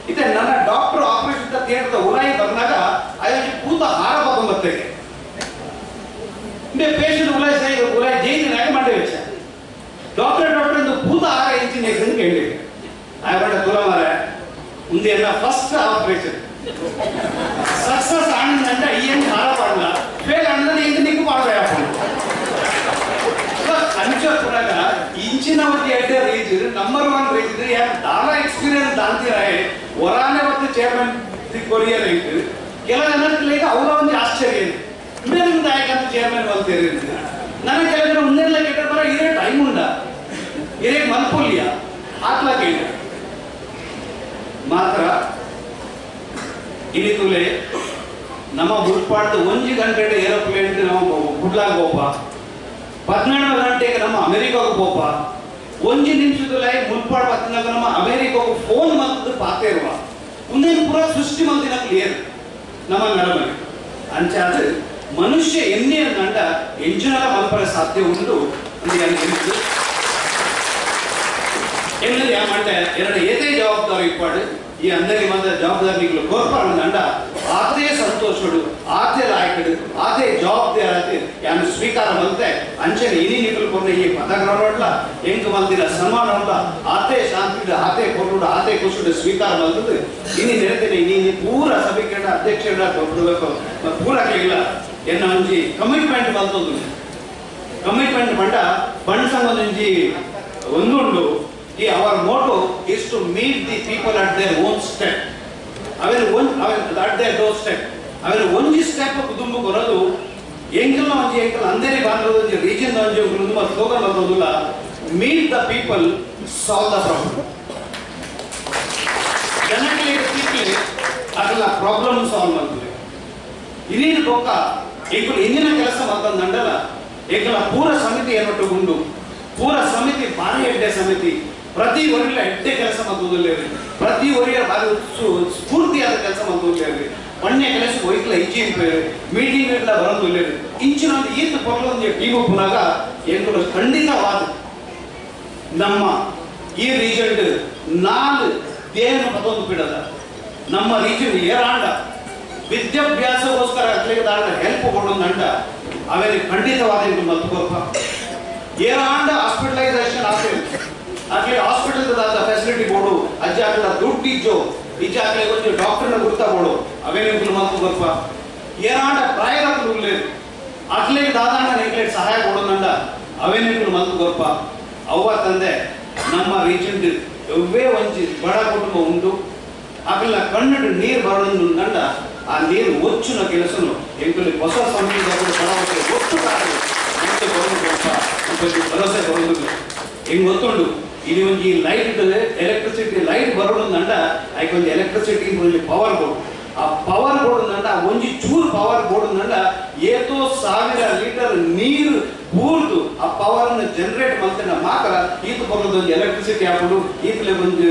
ಇತ್ತೆ ನನ್ನ ಡಾಕ್ಟರ್ ಆಪರೇಷನ್ ಥಿಯೇಟರ್ ಉಲಾಯಿ ಬಂದಾಗ ಆಯ್ ಕೂತ ಹಾರ ಬತ್ತಗೆ ಪೇಷಂಟ್ ಉಲಾಯಿ ಸೈ ಉಲಾಯಿ ಜೈದಿನಾಗ ಮಂಡೆ ವೆಚ್ಚ ಡಾಕ್ಟರ್ ಡಾಕ್ಟರ್ ಎಂದು ಕೂತ ಹಾರ ಇಂಚಿನ ಅಂತ ಹೇಳಿ ಆಯ್ ತುಲ ಮಾರ ಉಂದೆಲ್ಲ ಫಸ್ಟ್ ಆಪರೇಷನ್ ಸಕ್ಸಸ್ ಆನಂದ ಏನು ಹಾರ ಪಾಡಲ್ಲ ಫೇಲ್ ಆನಂದ ಏನು ನಿಕ್ಕು ಪಾಡಲ್ಲ ಅಂಚ ಪುನಗ ಇಂಚಿನ ಒಂದು ಎಡ್ಡೆ ರೀಜನ್ ನಂಬರ್ 1 ರೀಜನ್ ಯಾರು ದಾನ ಎಕ್ಸ್ಪೀರಿಯನ್ಸ್ ದಾಂತಿರ ಹೊರಾನೆ ಮತ್ತು ಚೇರ್ಮನ್ ಕೊರಿಯರ್ ಇಟ್ಟು ಕೆಲ ಜನಕ್ಕೆ ಅವರ ಒಂದು ಆಶ್ಚರ್ಯ ಇದೆ ಯಾಕಂತ ಚೇರ್ಮನ್ ಅಂತೀರಿ ನನಗೆ ಕೆಲವು ಜನ ಮುಂದೆಲ್ಲ ಕೆಟ್ಟ ಬರ ಇರೇ ಟೈಮ್ ಉಂಡ ಇರೇ ಮಲ್ಪುಲ್ಯ ಆತ್ಲಾಕ ಮಾತ್ರ ಇಲ್ಲಿ ತುಲೆ ನಮ್ಮ ಬುಟ್ಪಾಡ್ದು ಒಂಜಿ ಗಂಟೆ ಏರೋಪ್ಲೇನ್ ನಮ್ಮ ಬುಡ್ಲಾಗ ಹೋಪ 12 ಗಂಟೆಗೆ ನಮ್ಮ ಅಮೆರಿಕಾಗ ಪೋಪ ಒಂಜಿ ನಿಮಿಷದಲ್ಲೇ ಮುಲ್ಪಾಡು ಬತ್ತಿನಾಗ ನಮ್ಮ ಅಮೆರಿಕಾಗ ಫೋನ್ ಮಲ್ತದ್ದು ಪಾತೆ ಇರುವ ಒಂದೇನು ಪೂರ ಸೃಷ್ಟಿ ಮಲ್ದಿನ ಕ್ಲಿಯರ್ ನಮ್ಮ ನರಮನೆ ಅಂಚಾದ ಮನುಷ್ಯ ಎನ್ನೆ ಅಂದ ಎಂಜಿನಲ ಮಲ್ಪರ ಸಾಧ್ಯ ಉಂಟು ಅಂತ ಎನ್ನದು ಯಾಮಂటే ಎರಡು ಏದೇ ಜವಾಬ್ದಾರಿ ಇಪ್ಪಾಡು ಈ అందరి మంద ಜವಾಬ್ದಾರಿ నీకు కోర్పాడు ಆతే ಸಂತೋಷಡು ಆತೆ ಲಾಯಕಡು ಆತೆ ಜವಾಬ್ದಾರಿ ಯಾನು ಸ್ವೀಕಾರ ಮಲ್ತೆ ಅಂಚನೆ ಇನಿ ನಿಕಲು ಕೊರ್ನ ಈ ಪದಗ್ರಹಣಡ್ಲ ಎಂಕ್ ಮಲ್ದಿನ ಸನ್ಮಾನವಲ್ಲ ಆತೆ ಶಾಂತಿಡು ಆತೆ ಕೊರ್ನುಡು ಆತೆ ಖುಷಿಡು ಸ್ವೀಕಾರ ಮಲ್ತದು ಇನಿ ನೆರೆತೇನೆ ಇನಿ ಪೂರ ಸಭೆಗೆ ಅಧ್ಯಕ್ಷರ ಪೂರ ಇಲ್ಲ ಎನ್ನ ಒಂಜಿ ಕಮಿಟ್ಮೆಂಟ್ ಮಲ್ತೊಂದು ಕಮಿಟ್ಮೆಂಟ್ ಪಂಡ ಬಣ್ಣ ಸಂಘದೊಂಜಿ ಒಂದುಂಡು ಈ our motto is to meet the people at their own step. ಅವೆನ್ one ಅವೆನ್ at their door step. ಅವೆನ್ ಒಂಜಿ ಸ್ಟೆಪ್ ಕುಟುಂಬ ಕೊರದು ಎಂಕಲ್ನ ಒಂಜಿ ಎಂಕಲ್ ಅಂದೇರಿ ಬಾಂದ್ರದ ಒಂಜಿ ರೀಜನ್ ಒಂಜಿ ಕುಟುಂಬ ಸ್ಲೋಗನ್ ಬರ್ತದಲ್ಲ meet the people solve the problem. ಜನಗಳಿಗೆ ಸಿಕ್ಕಲಿ ಅದೆಲ್ಲ ಪ್ರಾಬ್ಲಮ್ ಸಾಲ್ವ್ ಮಾಡ್ತಾರೆ. ಇನ್ನೇನು ಬೊಕ್ಕ ಎಂಕುಲು ಇಂದಿನ ಕೆಲಸ ಮಾಡ್ತಂದಂಡಲ್ಲ ಎಂಕಲ ಪೂರ ಸಮಿತಿ ಏನ್ಮಟ್ಟು ಪೂರ ಸಮಿತಿ ಭಾರಿ ಎಡ್ಡೆ ಸಮಿತಿ ಪ್ರತಿ ಒರಿಲ ಎಡ್ಡೆ ಕೆಲಸ ಮಾಡ್ತದಿಲ್ಲ ಪ್ರತಿ ಒರಿಯ ಭಾರಿ ಸ್ಫೂರ್ತಿಯಾದ ಕೆಲಸ ಮಾಡ್ತದಿಲ್ಲ ಮಣ್ಣೆ ಕೆಲಸ ಹೋಯ್ಕಲ ಇಜ್ಜಿ ಮೀಟಿಂಗ್ ಇಡ್ಲ ಬರೋದಿಲ್ಲ ಇಂಚಿನ ಒಂದು ಈತ ಪೊರ್ಲೊಂದು ಟೀಮ್ ಪುನಾಗ ಎಂಕುಲು ಖಂಡಿತವಾದ ನಮ್ಮ ಈ ರೀಜನ್ ನಾಲ್ ದೇಹನ ಪದೊಂದು ಬಿಡದ ನಮ್ಮ ರೀಜನ್ ಏರಾಂಡ ವಿದ್ಯಾಭ್ಯಾಸಕ್ಕೋಸ್ಕರ ಅಕ್ಲಿಗೆ ದಾಂಡ ಹೆಲ್ಪ್ ಕೊಡೋದಂಡ ಆಮೇಲೆ ಖಂಡಿತವಾದ ಎಂಕುಲು ಮಲ್ತುಕೊರ್ಪ ಏರಾಂಡ ಹಾಸ್ಪಿಟಲೈಸೇಷನ್ ಆಗ್ತದೆ ಅಟ್ಲಿ ಹಾಸ್ಪಿಟಲ್ ಫೆಸಿಲಿಟಿ ಬೋರ್ಡು ಅಜ್ಜ ಆಕಲ ದುಡ್ಡು ಇಜ್ಜೋ ಇಜ್ಜ ಆಕಲೆ ಒಂಜಿ ಡಾಕ್ಟರ್ನ ಗುರ್ತ ಬೋಡು ಅವೇನೆ ಎಂಕುಲು ಮಲ್ತುಕೊರ್ಪ ಏರಾಂಡ ಪ್ರಾಯದಕ್ಕಲು ಉಲ್ಲೇರು ಅಟ್ಲಿಗೆ ದಾದಾಂಡ ನೆಗ್ಲೆಟ್ ಸಹಾಯ ಕೊಡೋದಂಡ ಅವೇನೆ ಎಂಕುಲು ಮಲ್ತುಕೊರ್ಪ ಅವ್ವ ತಂದೆ ನಮ್ಮ ರೀಜನ್ ಎವ್ವೇ ಒಂಜಿ ಬಡ ಕುಟುಂಬ ಉಂಟು ಅಕಲ್ನ ಕಣ್ಣು ನೀರು ಬರೋದಂಡ ಆ ನೀರು ಒಚ್ಚುನ ಕೆಲಸನು ಎಂಕುಲು ಹೊಸ ಸಮಿತಿ ಭರವಸೆ ಒಟ್ಟು ಭರವಸೆ ಬರೋದಿಲ್ಲ ಹೆಂಗ್ ಗೊತ್ತುಂಡು ಇದು ಒಂಜಿ ಲೈಟ್ ಎಲೆಕ್ಟ್ರಿಸಿಟಿ ಲೈಟ್ ಬರೋದಂಡ ಐಕ್ ಒಂಜಿ ಎಲೆಕ್ಟ್ರಿಸಿಟಿ ಒಂಜಿ ಪವರ್ ಬೋರ್ಡ್ ಆ ಪವರ್ ಬೋರ್ಡ್ ಅಂಡ ಒಂಜಿ ಚೂರು ಪವರ್ ಬೋರ್ಡ್ ಅಂಡ ಏತೋ ಸಾವಿರ ಲೀಟರ್ ನೀರು ಬೂರ್ದು ಆ ಪವರ್ ಅನ್ನು ಜನರೇಟ್ ಮಾಡ್ತಾನೆ ಮಾತ್ರ ಈತ ಬರೋದು ಒಂದು ಎಲೆಕ್ಟ್ರಿಸಿಟಿ ಹಾಕೊಂಡು ಈತಲೇ ಒಂದು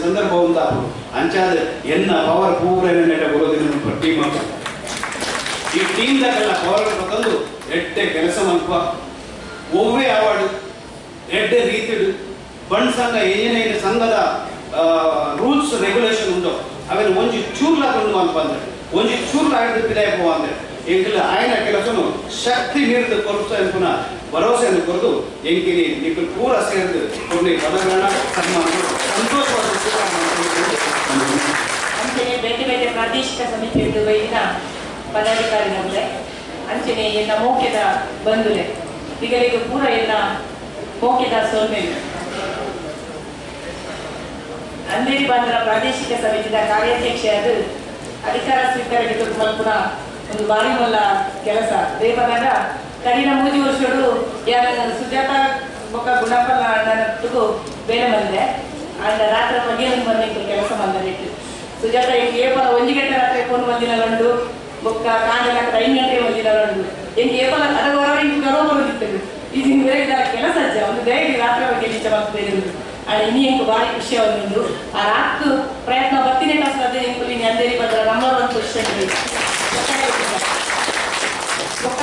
ಸಂದರ್ಭ ಒಂದು ಹಾಕೊಂಡು ಅಂಚಾದ ಎನ್ನ ಪವರ್ ಪೂರ ಬರೋದಿಲ್ಲ ಟೀಮ್ ಈ ಟೀಮ್ದಾಗೆಲ್ಲ ಪವರ್ ತಂದು ಎಡ್ಡೆ ಕೆಲಸ ಮಲ್ಪ ಒವ್ವೇ ಅವಾರ್ಡ್ ಎಡ್ಡೆ ರೀತಿಡು ಬಣ್ಣ ಸಂಘ ಏನೇನು ಸಂಘದ ರೂಲ್ಸ್ ರೆಗ್ಯುಲೇಷನ್ ಉಂಟು ಅವೆಲ್ಲ ಒಂಜಿ ಚೂರ್ಲ ಕೊಂಡು ಮಲ್ಪ ಅಂದ್ರೆ ಒಂಜಿ ಚೂರ್ಲ ಹಿಡಿದು ಪಿದಾಯ ಪೋವ ಅಂದ್ರೆ ಎಂಕಲ ಆಯನ ಕೆಲಸನು ಶಕ್ತಿ ನೀಡಿದ ಕೊರಸ ಎಂಪುನ ಭರವಸೆಯನ್ನು ಕೊರದು ಎಂಕಿನಿ ನಿಕ್ಕಲು ಪೂರ ಸೇರಿದು కొన్ని ಪದಗಳನ್ನ ಸನ್ಮಾನ ಸಂತೋಷವಾದ. ಅಂಚನೆ ಬೇತೆ ಬೇತೆ ಪ್ರಾದೇಶಿಕ ಸಮಿತಿಯದ್ದು ಬೈದಿನ ಪದಾಧಿಕಾರಿಗಳೇ ಅಂಚನೆ ಎನ್ನ ಮೋಕ್ಯದ ಬಂಧುಲೆ ತಿಗಲಿಗೆ ಪೂರ ಎಲ್ಲ ಮೋಕ್ಯದ ಸೋಲ್ಮೇಲೆ ಅಂದೇರಿ ಬಾಂದ್ರ ಪ್ರಾದೇಶಿಕ ಸಮಿತಿಯ ಕಾರ್ಯಾಧ್ಯಕ್ಷೆಯಾದ ಅಧಿಕಾರ ಸ್ವೀಕಾರಕ್ಕೆ ಮಲ್ಪುನ ಒಂದು ಭಾರಿ ಮೊಲ್ಲ ಕೆಲಸ ದೇವನಾಗ ಕಡಿನ ಮೂಜಿ ವರ್ಷಡು ಯಾರ ಸುಜಾತ ಬೊಕ್ಕ ಗುಣಪ್ಪನ ಅಣ್ಣನೊಟ್ಟಿಗೂ ಬೇಲೆ ಬಂದೆ ಅಂಡ ರಾತ್ರಿ ಪಗೆಯನ್ನು ಬಂದಿತ್ತು ಕೆಲಸ ಬಂದಿತ್ತು ಸುಜಾತ ಏಪಲ 1 ಗಂಟೆ ರಾತ್ರಿ ಫೋನ್ ಬಂದಿನ ಗಂಡು ಬೊಕ್ಕ ಕಾಂಡಲ 5 ಗಂಟೆ ಬಂದಿನ ಗಂಡು ಎಂಗೆ ಏಪಲ ಅದರ ಹೊರಗೆ ಗರ್ವ ಬರೋದಿತ್ತು ಇದು ಬೇರೆ ಕೆಲಸ ಅಜ್ಜ ಒಂದು ಡೈಲಿ ರಾತ್ರಿ ಬಗ್ಗೆ ನಿಜ ಬೇರೆ ಅಂಡ್ ಇನಿ ಎಂಕು ಭಾರಿ ಖುಷಿ ಒಂದು ಆ ರಾತ್ ಪ್ರಯತ್ನ ಬತ್ತಿನೇ ಕಸದ ಎಂಕು ನೀನು ಅಂದೇರಿ ಬಂದ್ರ ನಂಬರ್ 1 ಪೊಸಿಷನ್ ಬೊಕ್ಕ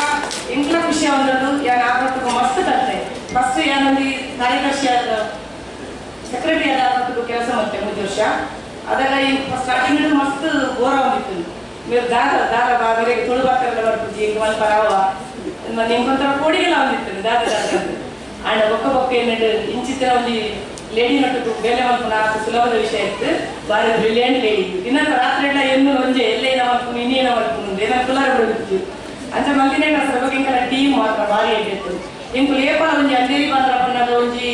ಎಂಕ್ಲ ಖುಷಿ ಒಂದು ಯಾನ್ ಆಪತ್ತು ಮಸ್ತ್ ಕಲ್ತೆ ಫಸ್ಟ್ ಯಾನೊಂದು ಕಾರ್ಯದರ್ಶಿ ಆದ ಸೆಕ್ರೆಟರಿ ಆದ ಆಪತ್ತು ಕೆಲಸ ಮತ್ತೆ 3 ವರ್ಷ ಅದರ ಈ ಸ್ಟಾರ್ಟಿಂಗ್ ಮಸ್ತ್ ಬೋರ ಒಂದಿತ್ತು మీరు ದಾರ ದಾರ ಬಾಗರಿಗೆ ತುಳು ಬಾಕರೆಲ್ಲ ಬರ್ಪುಜಿ ಎಂಕ್ ಮಲ್ಪ ರಾವ ನಿಮ್ಗೊಂಥರ ಕೋಡಿಗೆಲ್ಲ ಒಂದಿತ್ತು ದಾದ ದಾದ ಅಂಡ್ ಬೊಕ್ಕ ಬೊಕ್ಕ ಏನಿಟ್ಟು ಇಂಚಿತ್ತಿನ ಒಂಜಿ ಲೇಡಿ ನಟ್ಟು ಬೇಲೆ ಮಲ್ಪುನ ಆತ್ ಸುಲಭದ ವಿಷಯ ಇತ್ತು ಬಾರಿ ಬ್ರಿಲಿಯಂಟ್ ಲೇಡಿ ದಿನ ರಾತ್ರಿ ಎಲ್ಲ ಎನ್ನು ಒಂಜೆ ಎಲ್ಲೇನ ಮಲ್ಪುನು ಇನ್ನೇನ ಮಲ್ಪುನು ಏನ ಕುಲಾರ ಬಿಡುತ್ತಿತ್ತು ಅಂಚ ಮಲ್ದಿನೇ ಸರ್ ಎಂಕಲ ಟೀಮ್ ಮಾತ್ರ ಭಾರಿ ಎಡ್ಡೆತ್ತು ಎಂಕುಲು ಏಪಲ ಒಂಜಿ ಅಂದೇರಿ ಬಾಂದ್ರ ಪನ್ನಗ ಒಂಜಿ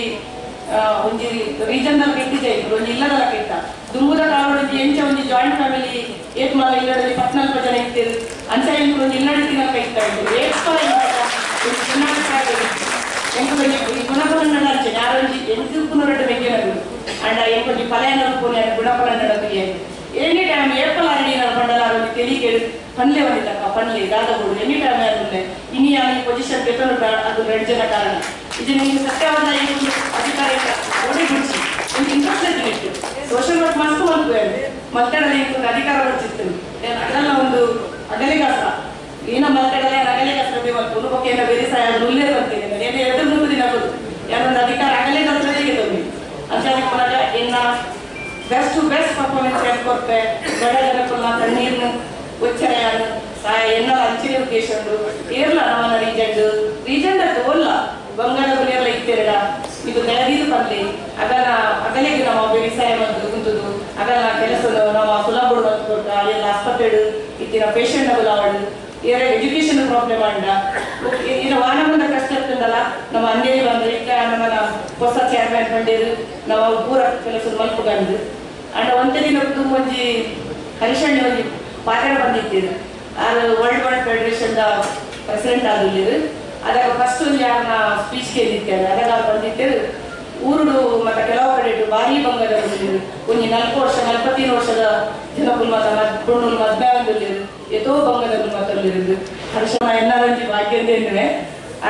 ಒಂಜಿ ರೀಜನ್ದಲ್ಲಿ ಕೆಟ್ಟಿದೆ ಒಂಜಿ ಇಲ್ಲದಲ್ಲ ಕೆಟ್ಟ ದುಂಬುದ ಕಾಲೊಂಜಿ ಎಂಚ ಒಂಜಿ ಜಾಯಿಂಟ್ ಫ್ಯಾಮಿಲಿ ಏತ್ ಮಾಲ ಇಲ್ಲಡಲ್ಲಿ 14 ಜನ ಇರ್ತೀರಿ ಅಂಚ ಎಂಕುಲು ಒಂಜಿ ಇಲ್ಲಡಿ ತಿನ್ನಕ ಇತ್ತ ಏಪಲ ಎಂಕುಲು ಗುಣಫಲನ್ನ ಅಂಚೆ ಯಾರೊಂಜಿ ಎಂಕು ಪುನರಡ್ಡು ಮೆಗ್ಗೆನದು ಅಂಡ ಎಂಕೊಂಜಿ ಪಲಯನ ಪೋನೆ ಗುಣಫಲ ನಡದು ಎನಿ ಟೈಮ್ ಏಪಲ ಅರಡಿ ನಾನು ಪಂಡಲ ಒಂಜಿ ತೆಲಿಕೆ ಪನ್ಲೆ ಬಂದಿದ್ದಕ್ಕ ಪನ್ಲೆ ದಾದ ಬೋಡು ಎನಿ ಟೈಮ್ ಆದ್ರೆ ಇನಿ ಈ ಪೊಸಿಷನ್ ಗೆತ್ತನು ಅದು 2 ಜನ ಕಾರಣ ಇದು ನಿಮಗೆ ಸತ್ಯವಾದ ಈ ಒಂದು ಅಧಿಕಾರ ಓಡಿ ಬಿಡಿಸಿ ಒಂದು ಇಂಟ್ರೆಸ್ಟ್ ಇತ್ತು ಸೋಷಿಯಲ್ ವರ್ಕ್ ಮಸ್ತ್ ಮಲ್ಪುವೆ ಮಲ್ತಡಲೆ ಒಂದು ಅಧಿಕಾರ ಬರ್ತಿತ್ತು ಅದೆಲ್ಲ ಒಂದು ಅಗಲಿಗಾಸ ಏನ ಮಲ್ತಡಲೆ ಅಗಲಿಗಾಸ ಮಲ್ಪು ಬೊಕ್ಕ ಏನ ಬೇರೆ ಸಹಾಯ ನುಲ್ಲೇ ಬರ್ತೀನಿ ಏನೇ 2-3 ದಿನ ಬರು ಯಾರೊಂದು ಅಧಿಕಾರ ಅಗಲಿಗಾಸರಿಗೆ ತಗೊಂಡು ಅಂತ ಏನ ಬೆಸ್ಟ್ ಟು ಬೆಸ್ಟ್ ಪರ್ಫಾರ್ಮೆನ್ಸ್ ಯಾರು ಕೊಡ್ತೆ ಬಡ ಜನಕ್ಕಲ್ಲ ಕಣ್ಣೀರ್ನು ಒಚ್ಚರೆಯನ್ನು ಸಹಾಯ ಎನ್ನ ಅಂಚಿನ ಉದ್ದೇಶ ಏರ್ಲ ನಮ್ಮನ್ನ ರೀಜೆಂಡ್ ರೀಜೆಂಡ್ ಅದು ಒಲ್ಲ ಬಂಗಾಳ ಗುಲಿಯಲ್ಲ ಇತ್ತೆರಡ ಇದು ದಯದೀದು ಪನ್ಲಿ ಅದನ್ನ ಅಗಲಿಗೆ ನಮ್ಮ ಬೇಸಾಯ ಮತ್ತು ಕುಂತುದು ಅದನ್ನ ಕೆಲಸ ನಮ್ಮ ಸುಲಭ ಕೊಟ್ಟ ಎಲ್ಲ ಆಸ್ಪತ್ರೆ ಇತ್ತಿನ ಪೇಷಂಟ್ ಅವಳು ಏರ ಎಜುಕೇಶನ್ ಪ್ರಾಬ್ಲಮ್ ಅಂಡ ಇನ್ನು ವಾನಮಂದ ಕಷ್ಟ ಇರ್ತದಲ್ಲ ನಮ್ಮ ಅಂದೇರಿ ಬಂದ್ರೆ ಇತ್ತ ನಮ್ಮ ಹೊಸ ಚೇರ್ಮನ್ ಬಂಡೇರು ನಾವು ಪೂರ ಕೆಲಸ ಮಲ್ಪುಗಂದು ಅಂಡ ಒಂದೇ ದಿನ ಒಂಜಿ ಹರಿಶಣ್ಣ ಒಂಜಿ ಪಾತ್ರ ಬಂದಿದ್ದೀರು ಅದು ವರ್ಲ್ಡ್ ವೈಡ್ ಫೆಡರೇಷನ್ ಪ್ರೆಸಿಡೆಂಟ್ ಆಗಿಲ್ಲಿರು ಅದಾಗ ಫಸ್ಟ್ ಒಂದು ಯಾರನ್ನ ಸ್ಪೀಚ್ ಕೇಳಿದ್ದೇನೆ ಅದಾಗ ಬಂದಿದ್ದೇವೆ ಊರುಡು ಮತ್ತು ಕೆಲವು ಕಡೆ ಭಾರಿ ಬಂಗದ ಒಂಜಿ 4 ವರ್ಷ 43 ವರ್ಷದ ಜನಕುಲ್ ಮತ ಪೊಣ್ಣುಲು ಮದ್ವೆ ಆಂದುಲ್ಲೆರ್ ಏತೋ ಬಂಗದ ಮತ್ತಲ್ಲಿರುದು ಹರ್ಷನ ಎನ್ನಾರಂಜಿ ಭಾಗ್ಯಂದೆ ಎನ್ನುವೆ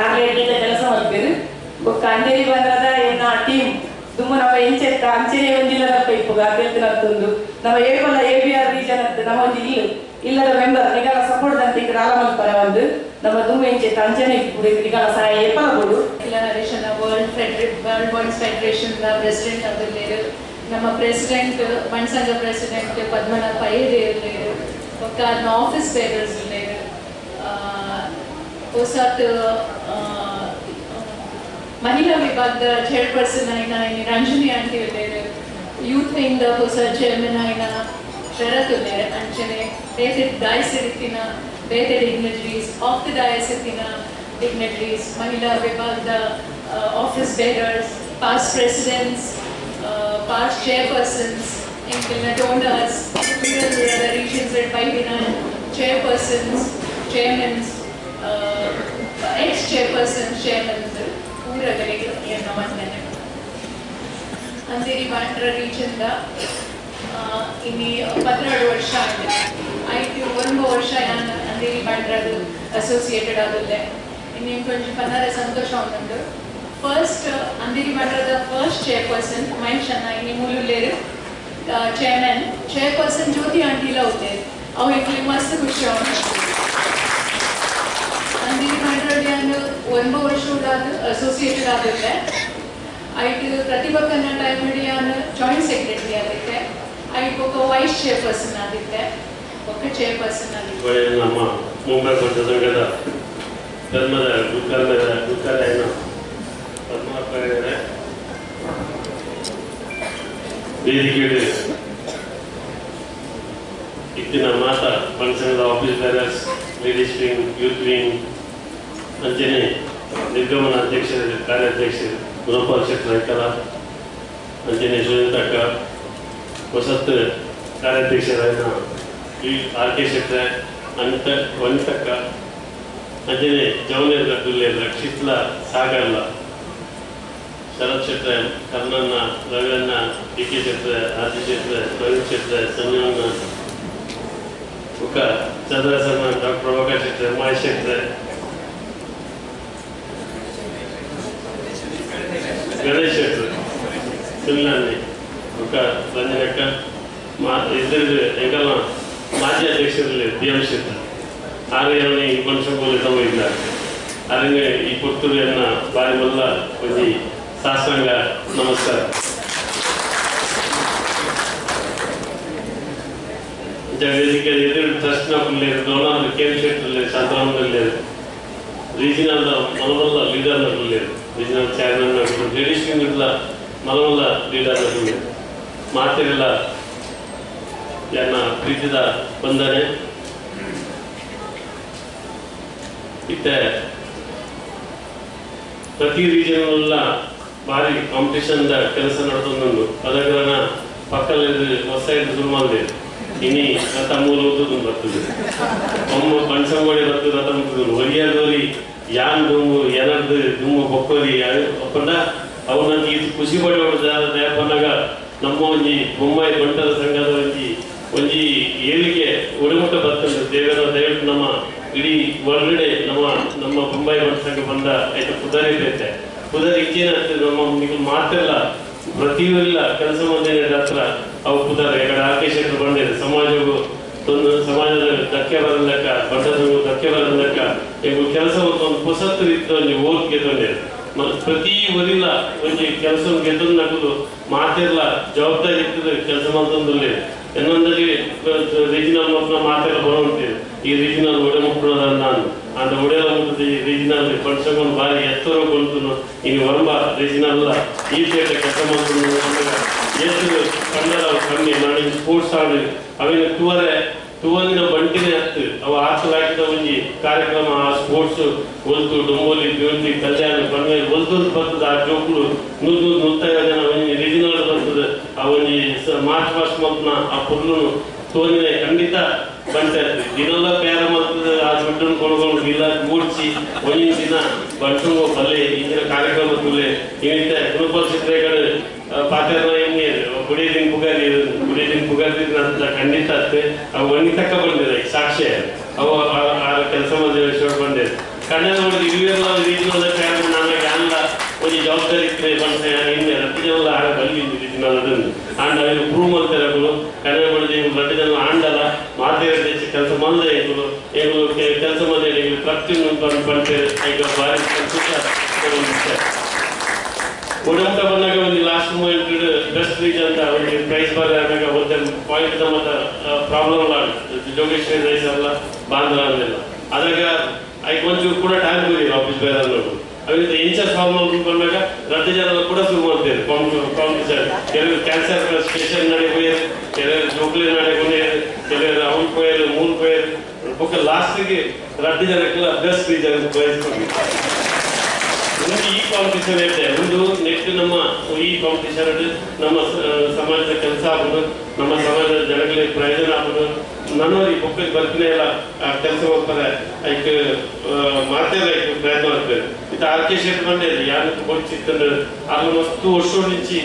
ಆರ್ಲೆ ಎಡ್ಡೆ ಕೆಲಸ ಮಲ್ಪೆರ್ ಬೊಕ್ಕ ಅಂದೇರಿ ಬಂದ್ರದ ಎನ್ನ ಟೀಮ್ ದುಮ್ಮು ನಮ್ಮ ಎಂಚೆತ್ತ ಅಂಚೆನೆ ಒಂಜಿಲ್ಲದಪ್ಪ ಇಪ್ಪುಗ ಅದೇಳ್ತಿನತ್ತೊಂದು ನಮ್ಮ ಏಪಲ್ಲ ಎ ಬಿ ಆರ್ ರೀಜನ್ ಅಂತ ನಮ್ಮ ಒಂಜಿ ಇಲ್ಲ ಇಲ್ಲದ ಮೆಂಬರ್ ನಿಗಲ ಸಪೋರ್ಟ್ ಅಂತ ಈಗ ರಾಲ ಮಲ್ಪರ ಒಂದು ನಮ್ಮ ದುಮ್ಮು ಎಂಚೆತ್ತ ಅಂಚೆನೆ ಇಪ್ಪುಡು ನಿಗಲ ಸಹಾಯ ಏಪಲ ಬೋಡು ಹರೀಶನ ವರ್ಲ್ಡ್ ವರ್ಲ್ಡ್ ಫೆಡರೇಷನ್ ಪ್ರೆಸಿಡೆಂಟ್ ಆಗಿರ್ಲೇರು ನಮ್ಮ ಪ್ರೆಸಿಡೆಂಟ್ ಬಣ್ಸಂಘ ಪ್ರೆಸಿಡೆಂಟ್ ಪದ್ಮನಾಭ ಪೈರ್ ಇರ್ಲೇರು ಬೊಕ್ಕ ಅದನ್ನ ಆಫೀಸ್ ಬೇರರ್ಸ್ ಇರ್ಲೇರು ಹೊಸತ್ ಮಹಿಳಾ ವಿಭಾಗದ ಚೇರ್ಪರ್ಸನ್ అయిన ರಂಜನಿ ಆಂಟಿ ಇರ್ಲೇರು ಯೂತ್ ವಿಂಗ್ the ಹೊಸ ಚೇರ್ಮನ್ అయిన ಶರತ್ ಉಲ್ಲೇರು ಅಂಚನೆ ಬೇತೆ ಡಾಯ್ಸ್ ಇರ್ತಿನ ಬೇತೆ ಡಿಗ್ನಿಟರೀಸ್ ಆಫ್ the dais ಇರ್ತಿನ ಡಿಗ್ನಿಟರೀಸ್ ಮಹಿಳಾ ವಿಭಾಗದ office bearers past presidents past chairpersons ಎಂಕೆಲ್ನ donors regions ಬೈದಿನ chairpersons chairmans ex chairperson chairmans ಪೂರಗಳಿಗೆ ಎನ್ನ ವಂದನೆ. ಅಂದೇರಿ ಬಾಂಡ್ರ ರೀಜನ್ದ ಇನ್ನಿ 12 ವರ್ಷ ಆಗಿದೆ ಆಯ್ತು 9 ವರ್ಷ ನಾನು ಅಂದೇರಿ ಬಾಂಡ್ರದು ಅಸೋಸಿಯೇಟೆಡ್ ಆದಲ್ಲೇ ಇನ್ನು ಕೊಂಚ ಪನ್ನಾರ ಸಂತೋಷ ಉಂಟು. First Andheri ಬಾಂಡ್ರದ first chairperson Mahesh ಅಣ್ಣ ಇನ್ನಿ ಮೂಲುಲ್ಲೇರು ಚೇರ್ಮನ್ ಚೇರ್ಪರ್ಸನ್ ಜ್ಯೋತಿ ಆಂಟಿಲ ಉಲ್ಲೇರು ಅವು ಎಂಕ್ಲೆ ಮಸ್ತ್ ಖುಷಿ ಉಂಟು. ಅಂದೇರಿ ಬಾಂಡ್ರಡಿ ನಾನು 9 ವರ್ಷ ಅಸೋಸಿಯೇಟೆಡ್ ಆಗುತ್ತೆ ಐಟ್ ಪ್ರತಿಭಾ ಕನ್ನ ಟೈಮ್ ನಾನು ಜಾಯಿಂಟ್ ಸೆಕ್ರೆಟರಿ ಆಗಿದ್ದೆ ಐಟ್ ಒಬ್ಬ ವೈಸ್ ಚೇರ್ಪರ್ಸನ್ ಆಗಿದ್ದೆ ಒಬ್ಬ ಚೇರ್ಪರ್ಸನ್ ಆಗಿದ್ದೆ. ನಮ್ಮ ಮುಂಬೈ ಪಂಚ ಸಂಘದ ಧರ್ಮದ ಗುರುಕಾಲಯನ ಪದ್ಮನಾಭ ವೇದಿಕೆಯಲ್ಲಿ ಇತ್ತಿನ ಮಾತಾ ಪಂಚಸಂಘದ office bearers ladies wing youth wing ಅಂಚನೆ ನಿರ್ಗಮನ ಅಧ್ಯಕ್ಷರು ಕಾರ್ಯಾಧ್ಯಕ್ಷರು ಗುಣಪಾಲ್ ಶೆಟ್ಟರ್ ಐಕಲ ಅಂಚನೆ ಸುನೀತಕ್ಕ ಹೊಸತ್ ಕಾರ್ಯಾಧ್ಯಕ್ಷರಾದ ಆರ್ ಕೆ ಶೆಟ್ಟರ್ ಅನಿತ ವನಿತಕ್ಕ ಅಂಚನೆ ಜವನೇರ್ ದುಲ್ಲೇರ್ ರಕ್ಷಿತ್ಲ ಸಾಗರ್ಲ ಶರತ್ ಶೆಟ್ಟರ್ ಕರ್ಣಣ್ಣ ರವಿಯಣ್ಣ ಡಿ ಕೆ ಶೆಟ್ಟರ್ ಆದಿ ಶೆಟ್ಟರ್ ಪ್ರವೀಣ್ ಶೆಟ್ಟರ್ ಸಂಜೀವಣ್ಣ ಉಕ ಚಂದ್ರಸಣ್ಣ ಡಾಕ್ಟರ್ ಪ್ರಭಾಕರ್ ಶೆಟ್ಟರ್ ಮಹೇಶ್ ಶೆಟ್ಟರ್ ಗಣೇಶ್ ಶೆಟ್ಟರ್ ಸುನಿಲಾನ್ನಿ ಉಕ ರಂಜನಕ್ಕ ಇದ್ರಲ್ಲಿ ಎಂಕಲ್ನ ಮಾಜಿ ಅಧ್ಯಕ್ಷರಲ್ಲಿ ಡಿ ಎಂ ಶೆಟ್ಟರ್ ಆರ್ಯವನ್ನ ಈ ಮನುಷ್ಯ ತಮ್ಮ ಇಲ್ಲ ಅರಂಗ ಈ ಪುತ್ತೂರಿಯನ್ನ ಬಾರಿ ಮಲ್ಲ ಒಂಜಿ ಸಾಷ್ಟಾಂಗ ನಮಸ್ಕಾರ. ವೇದಿಕೆ ಎದುರು ಟ್ರಸ್ಟ್ನ ಪಿಲ್ಲೇರು ಡೋನರ್ ಕೆ ಎಂ ಶೆಟ್ಟರ್ ಶಾಂತರಾಮದಲ್ಲಿ ರೀಜನಲ್ ಮಲಮಲ್ಲ ಲೀಡರ್ನ ಪಿಲ್ಲೇರು ರೀಜನಲ್ ಚೇರ್ಮನ್ ಲೇಡೀಸ್ ವಿಂಗ್ ಮಲಮಲ್ಲ ಲೀಡರ್ನ ಪಿಲ್ಲೇರು ಮಾತಿರಲ್ಲ ಎನ್ನ ಪ್ರೀತಿದ ಬಂಧನೆ ಇತ್ತೆ ಪ್ರತಿ ರೀಜನಲ್ಲ ಭಾರಿ ಕಾಂಪಿಟೇಷನ್ ಕೆಲಸ ನಡೆದೊಂದು ಪದಗಳನ್ನ ಪಕ್ಕದಲ್ಲಿ ಹೊಸ ಶುರು ಮಾಡಿದೆ ಇನಿ ರಥ ಮೂಲ ಓದುದು ಬರ್ತದೆ ಒಮ್ಮ ಬಣ್ಸಂಗೋಡಿ ಬರ್ತದೆ ರಥ ಮುಟ್ಟುದು ಒರಿಯಾದೋರಿ ಯಾನ್ ದುಮ್ಮು ಏನರ್ದು ದುಮ್ಮು ಬೊಕ್ಕೋರಿ ಒಪ್ಪಂಡ ಅವನ ಇದು ಖುಷಿ ಪಡೆಯೋಡು ದಯಪನ್ನಾಗ ನಮ್ಮ ಒಂಜಿ ಬೊಮ್ಮಾಯಿ ಬಂಟರ ಸಂಘದ ಒಂಜಿ ಒಂಜಿ ಏಳಿಗೆ ಒಡೆಮುಟ್ಟ ಬರ್ತದೆ ದೇವರ ದಯವಿಟ್ಟು ನಮ್ಮ ಇಡೀ ವರ್ಲ್ಡ್ ನಮ್ಮ ನಮ್ಮ ಬೊಂಬಾಯಿ ಬಂಟ ಸಂಘ ಬಂದ ಆಯ್ತು ಪುದರಿ ಇರುತ್ತೆ ಪುದರ್ ಇಚ್ಚೇನಾಗ್ತದೆ ನಮ್ಮ ನಿಮಗೆ ಮಾತೆಲ್ಲ ಪ್ರತಿಯೊಲ್ಲ ಕೆಲಸ ಮಂದಿರ ಹತ್ರ ಅವು ಪುದರ್ ಯಾಕಂದ್ರೆ ಆರ್ ಕೆ ಶೆಟ್ಟರು ಬಂದಿದೆ ಸಮಾಜಕ್ಕೂ ಒಂದು ಸಮಾಜದ ಧಕ್ಕೆ ಬರಲಕ್ಕ ಬಂಟ ಸಂಘ ಧಕ್ಕೆ ಬರಲಕ್ಕ ಈಗ ಕೆಲಸ ಒಂದು ಹೊಸತ್ತು ರೀತಿ ಒಂದು ಓಟ್ ಗೆದ್ದೊಂದಿದೆ ಪ್ರತಿ ಒರಿಲ್ಲ ಒಂಜಿ ಕೆಲಸ ಗೆದ್ದೊಂದು ನಕುದು ಮಾತೆಲ್ಲ ಜವಾಬ್ದಾರಿ ಇರ್ತದೆ ಕೆಲಸ ಮಾಡ್ತಂದಲ್ಲಿ ಇನ್ನೊಂದಲ್ಲಿ ರೀಜಿನಲ್ ಮಕ್ಕಳ ಮಾತೆಲ್ಲ ಬರುವಂತಿದೆ ಈ ರೀಜಿನಲ್ ಒಡೆ ಮಕ್ಕಳು ನಾನು ಅಂದ ಒಡೆಯಲ್ಲ ಮುಟ್ಟದ ಈ ರೀಜಿನಲ್ ಪಂಚಗೊಂಡು ಬಾರಿ ಎತ್ತರ ಕೊಂತು ಇನ್ನು ಹೊರಂಬ ರೀಜಿನಲ್ ಈ ಥಿಯೇಟರ್ ಕೆಲಸ ಮಾಡ್ಕೊಂಡು ಎಷ್ಟು ಕನ್ನಡ ಕಮ್ಮಿ ನಾನು ಸ್ಪೋರ್ಟ್ಸ್ ಆಡಿ ಅವೇನು ಟೂವರೆ ಟೂವಲ್ಲಿನ ಬಂಟಿನೇ ಹತ್ತು ಅವು ಹಾಕಲಾಕಿದ ಒಂಜಿ ಕಾರ್ಯಕ್ರಮ ಆ ಸ್ಪೋರ್ಟ್ಸ್ ಒಲ್ತು ಡೊಂಬೋಲಿ ಬ್ಯೂಟಿ ಕಲ್ಯಾಣ ಬಣ್ಣ ಒಲ್ತು ಬರ್ತದೆ ಆ ಜೋಕುಲು ನೂರು ನೂರು ನೂತ್ತೈದು ಜನ ಒಂಜಿ ರೀಜಿನಲ್ ಬರ್ತದೆ ಆ ಒಂಜಿ ಮಾರ್ಚ್ ಪಾಸ್ಟ್ ಮಲ್ಪನ ಆ ಪುರ್ಲು ತೋನಿನ ಖಂಡಿತ ಬಂಟೆ ದಿನೆಲ್ಲ ಪೇರ ಮಲ್ತದೆ ಆ ದುಡ್ಡನ್ನು ಕೊಡ್ಕೊಂಡು ಇಲ್ಲ ಮೂಡ್ಸಿ ಒಂದಿನ ದಿನ ಬಂಟು ಬಲ್ಲೆ ಇಂದಿನ ಕಾರ್ಯಕ್ರಮ ತುಲೆ ಇನ್ನಿತ್ತೆ ಗುಣಪಾಲ್ ಚಿತ್ರೆಗಳು ಪಾತ್ರ ಎಣ್ಣೆ ಕುಡಿಯೋದಿನ ಪುಗಾರಿ ಕುಡಿಯೋದಿನ ಪುಗಾರಿ ಅಂತ ಖಂಡಿತ ಅತ್ತೆ ಅವು ಒಣಗಿ ತಕ್ಕ ಬಂದಿದೆ ಸಾಕ್ಷಿ ಅವು ಆ ಕೆಲಸ ಮಾಡಿದ್ರೆ ಶೋಟ್ ಬಂದಿದೆ ಕನ್ನಡ ನೋಡಿ ಇವೆಲ್ಲ ರೀಜಿನಲ್ ನನಗೆ ಅಲ್ಲ ಒಂದು ಜವಾಬ್ದಾರಿ ಇಟ್ಟರೆ ಬಂಟ ಹಿಂದೆ ರಟ್ಟು ಜನ ಆಡ ಬಲ್ಲಿ ರೀಜಿನಲ್ ಅದನ್ನು ಆಂಡ ಅವೇನು ಪ್ರೂವ್ ಮಾಡ್ತಾರೆ ಕನ್ನಡ ಬಡಿದ ರಟ್ಟು ಜನ ಆಂಡಲ್ಲ ಮಾತೇ ಕೆಲಸ ಮಾಡಿದೆ ಇವರು ಇವರು ಕೆಲಸ ಮಾಡಿದ್ರೆ ಪ್ರತಿಯೊಂದು ಬಂದು ಬಂಟೆ ಈಗ ಭಾರಿ ಕೆಲಸ ಒಡಮುಟ್ಟ ಬಂದಾಗ ಒಂದು ಲಾಸ್ಟ್ ಮೂಮೆಂಟ್ ಬೆಸ್ಟ್ ರೀಜ್ ಅಂತ ಒಂದು ಪ್ರೈಸ್ ಬರೋದಾಗ ಒಂದು ಪಾಯಿಂಟ್ ಮತ್ತೆ ಪ್ರಾಬ್ಲಮ್ ಅಲ್ಲ ಜೋಗೇಶ್ವರಿ ರೈಸ್ ಅಲ್ಲ ಬಾಂದ್ರ ಅಂದಿಲ್ಲ ಅದಾಗ ಐಕ್ ಒಂಚೂರು ಕೂಡ ಟೈಮ್ ಹೋಗಿಲ್ಲ ಆಫೀಸ್ ಬೇರೆ ಅನ್ನೋದು ಅವರಿಂದ ಎಂಚ ಸಾಲ್ವ್ ಮಾಡ್ಕೊಂಡು ಬಂದಾಗ ರದ್ದು ಜನ ಕೂಡ ಶುರು ಮಾಡ್ತೇವೆ ಕಾಂಪಿಟೇಷನ್ ಕೆಲವರು ಕ್ಯಾನ್ಸರ್ ಸ್ಟೇಷನ್ ನಡೆ ಹೋಯ್ಯಾರ ಕೆಲವರು ಜೋಕ್ಲಿ ನಡೆ ಹೋಗ್ಯಾರ ಕೆಲವರು ಅವ್ನು ಹೋಯ್ಯಾರ ಮೂರು ಹೋಯ್ಯಾರ ಬೊಕ್ಕ ಲಾಸ್ಟಿಗೆ ರದ್ದು ಜನಕ್ಕೆಲ್ಲ ಬೆಸ್ಟ್ ರೀಜ್ ಅಂತ ಪ್ರೈಸ್ ಕೊಡಿ. ಒಂದು ಈ ಕಾಂಪಿಟೇಷನ್ ಇದೆ ಒಂದು ನೆಕ್ಸ್ಟ್ ನಮ್ಮ ಈ ಕಾಂಪಿಟೇಷನ್ ನಮ್ಮ ಸಮಾಜದ ಕೆಲಸ ಆಗೋದು ನಮ್ಮ ಸಮಾಜದ ಜನಗಳಿಗೆ ಪ್ರಯೋಜನ ಆಗೋದು ನಾನು ಈ ಬೊಕ್ಕಲ್ಲಿ ಬರ್ತೀನಿ ಇಲ್ಲ ಕೆಲಸ ಹೋಗ್ತಾರೆ ಅದಕ್ಕೆ ಮಾತೇ ಪ್ರಯತ್ನ ಮಾಡ್ತೇವೆ ಇದು ಆರ್ ಕೆ ಶೆಟ್ಟಿ ಬಂದೇ ಯಾರು ಕೊಡ್ಚಿತ್ತಂದ್ರೆ ಅಲ್ಲಿ ಮಸ್ತು ವರ್ಷ ನಿಂಚಿ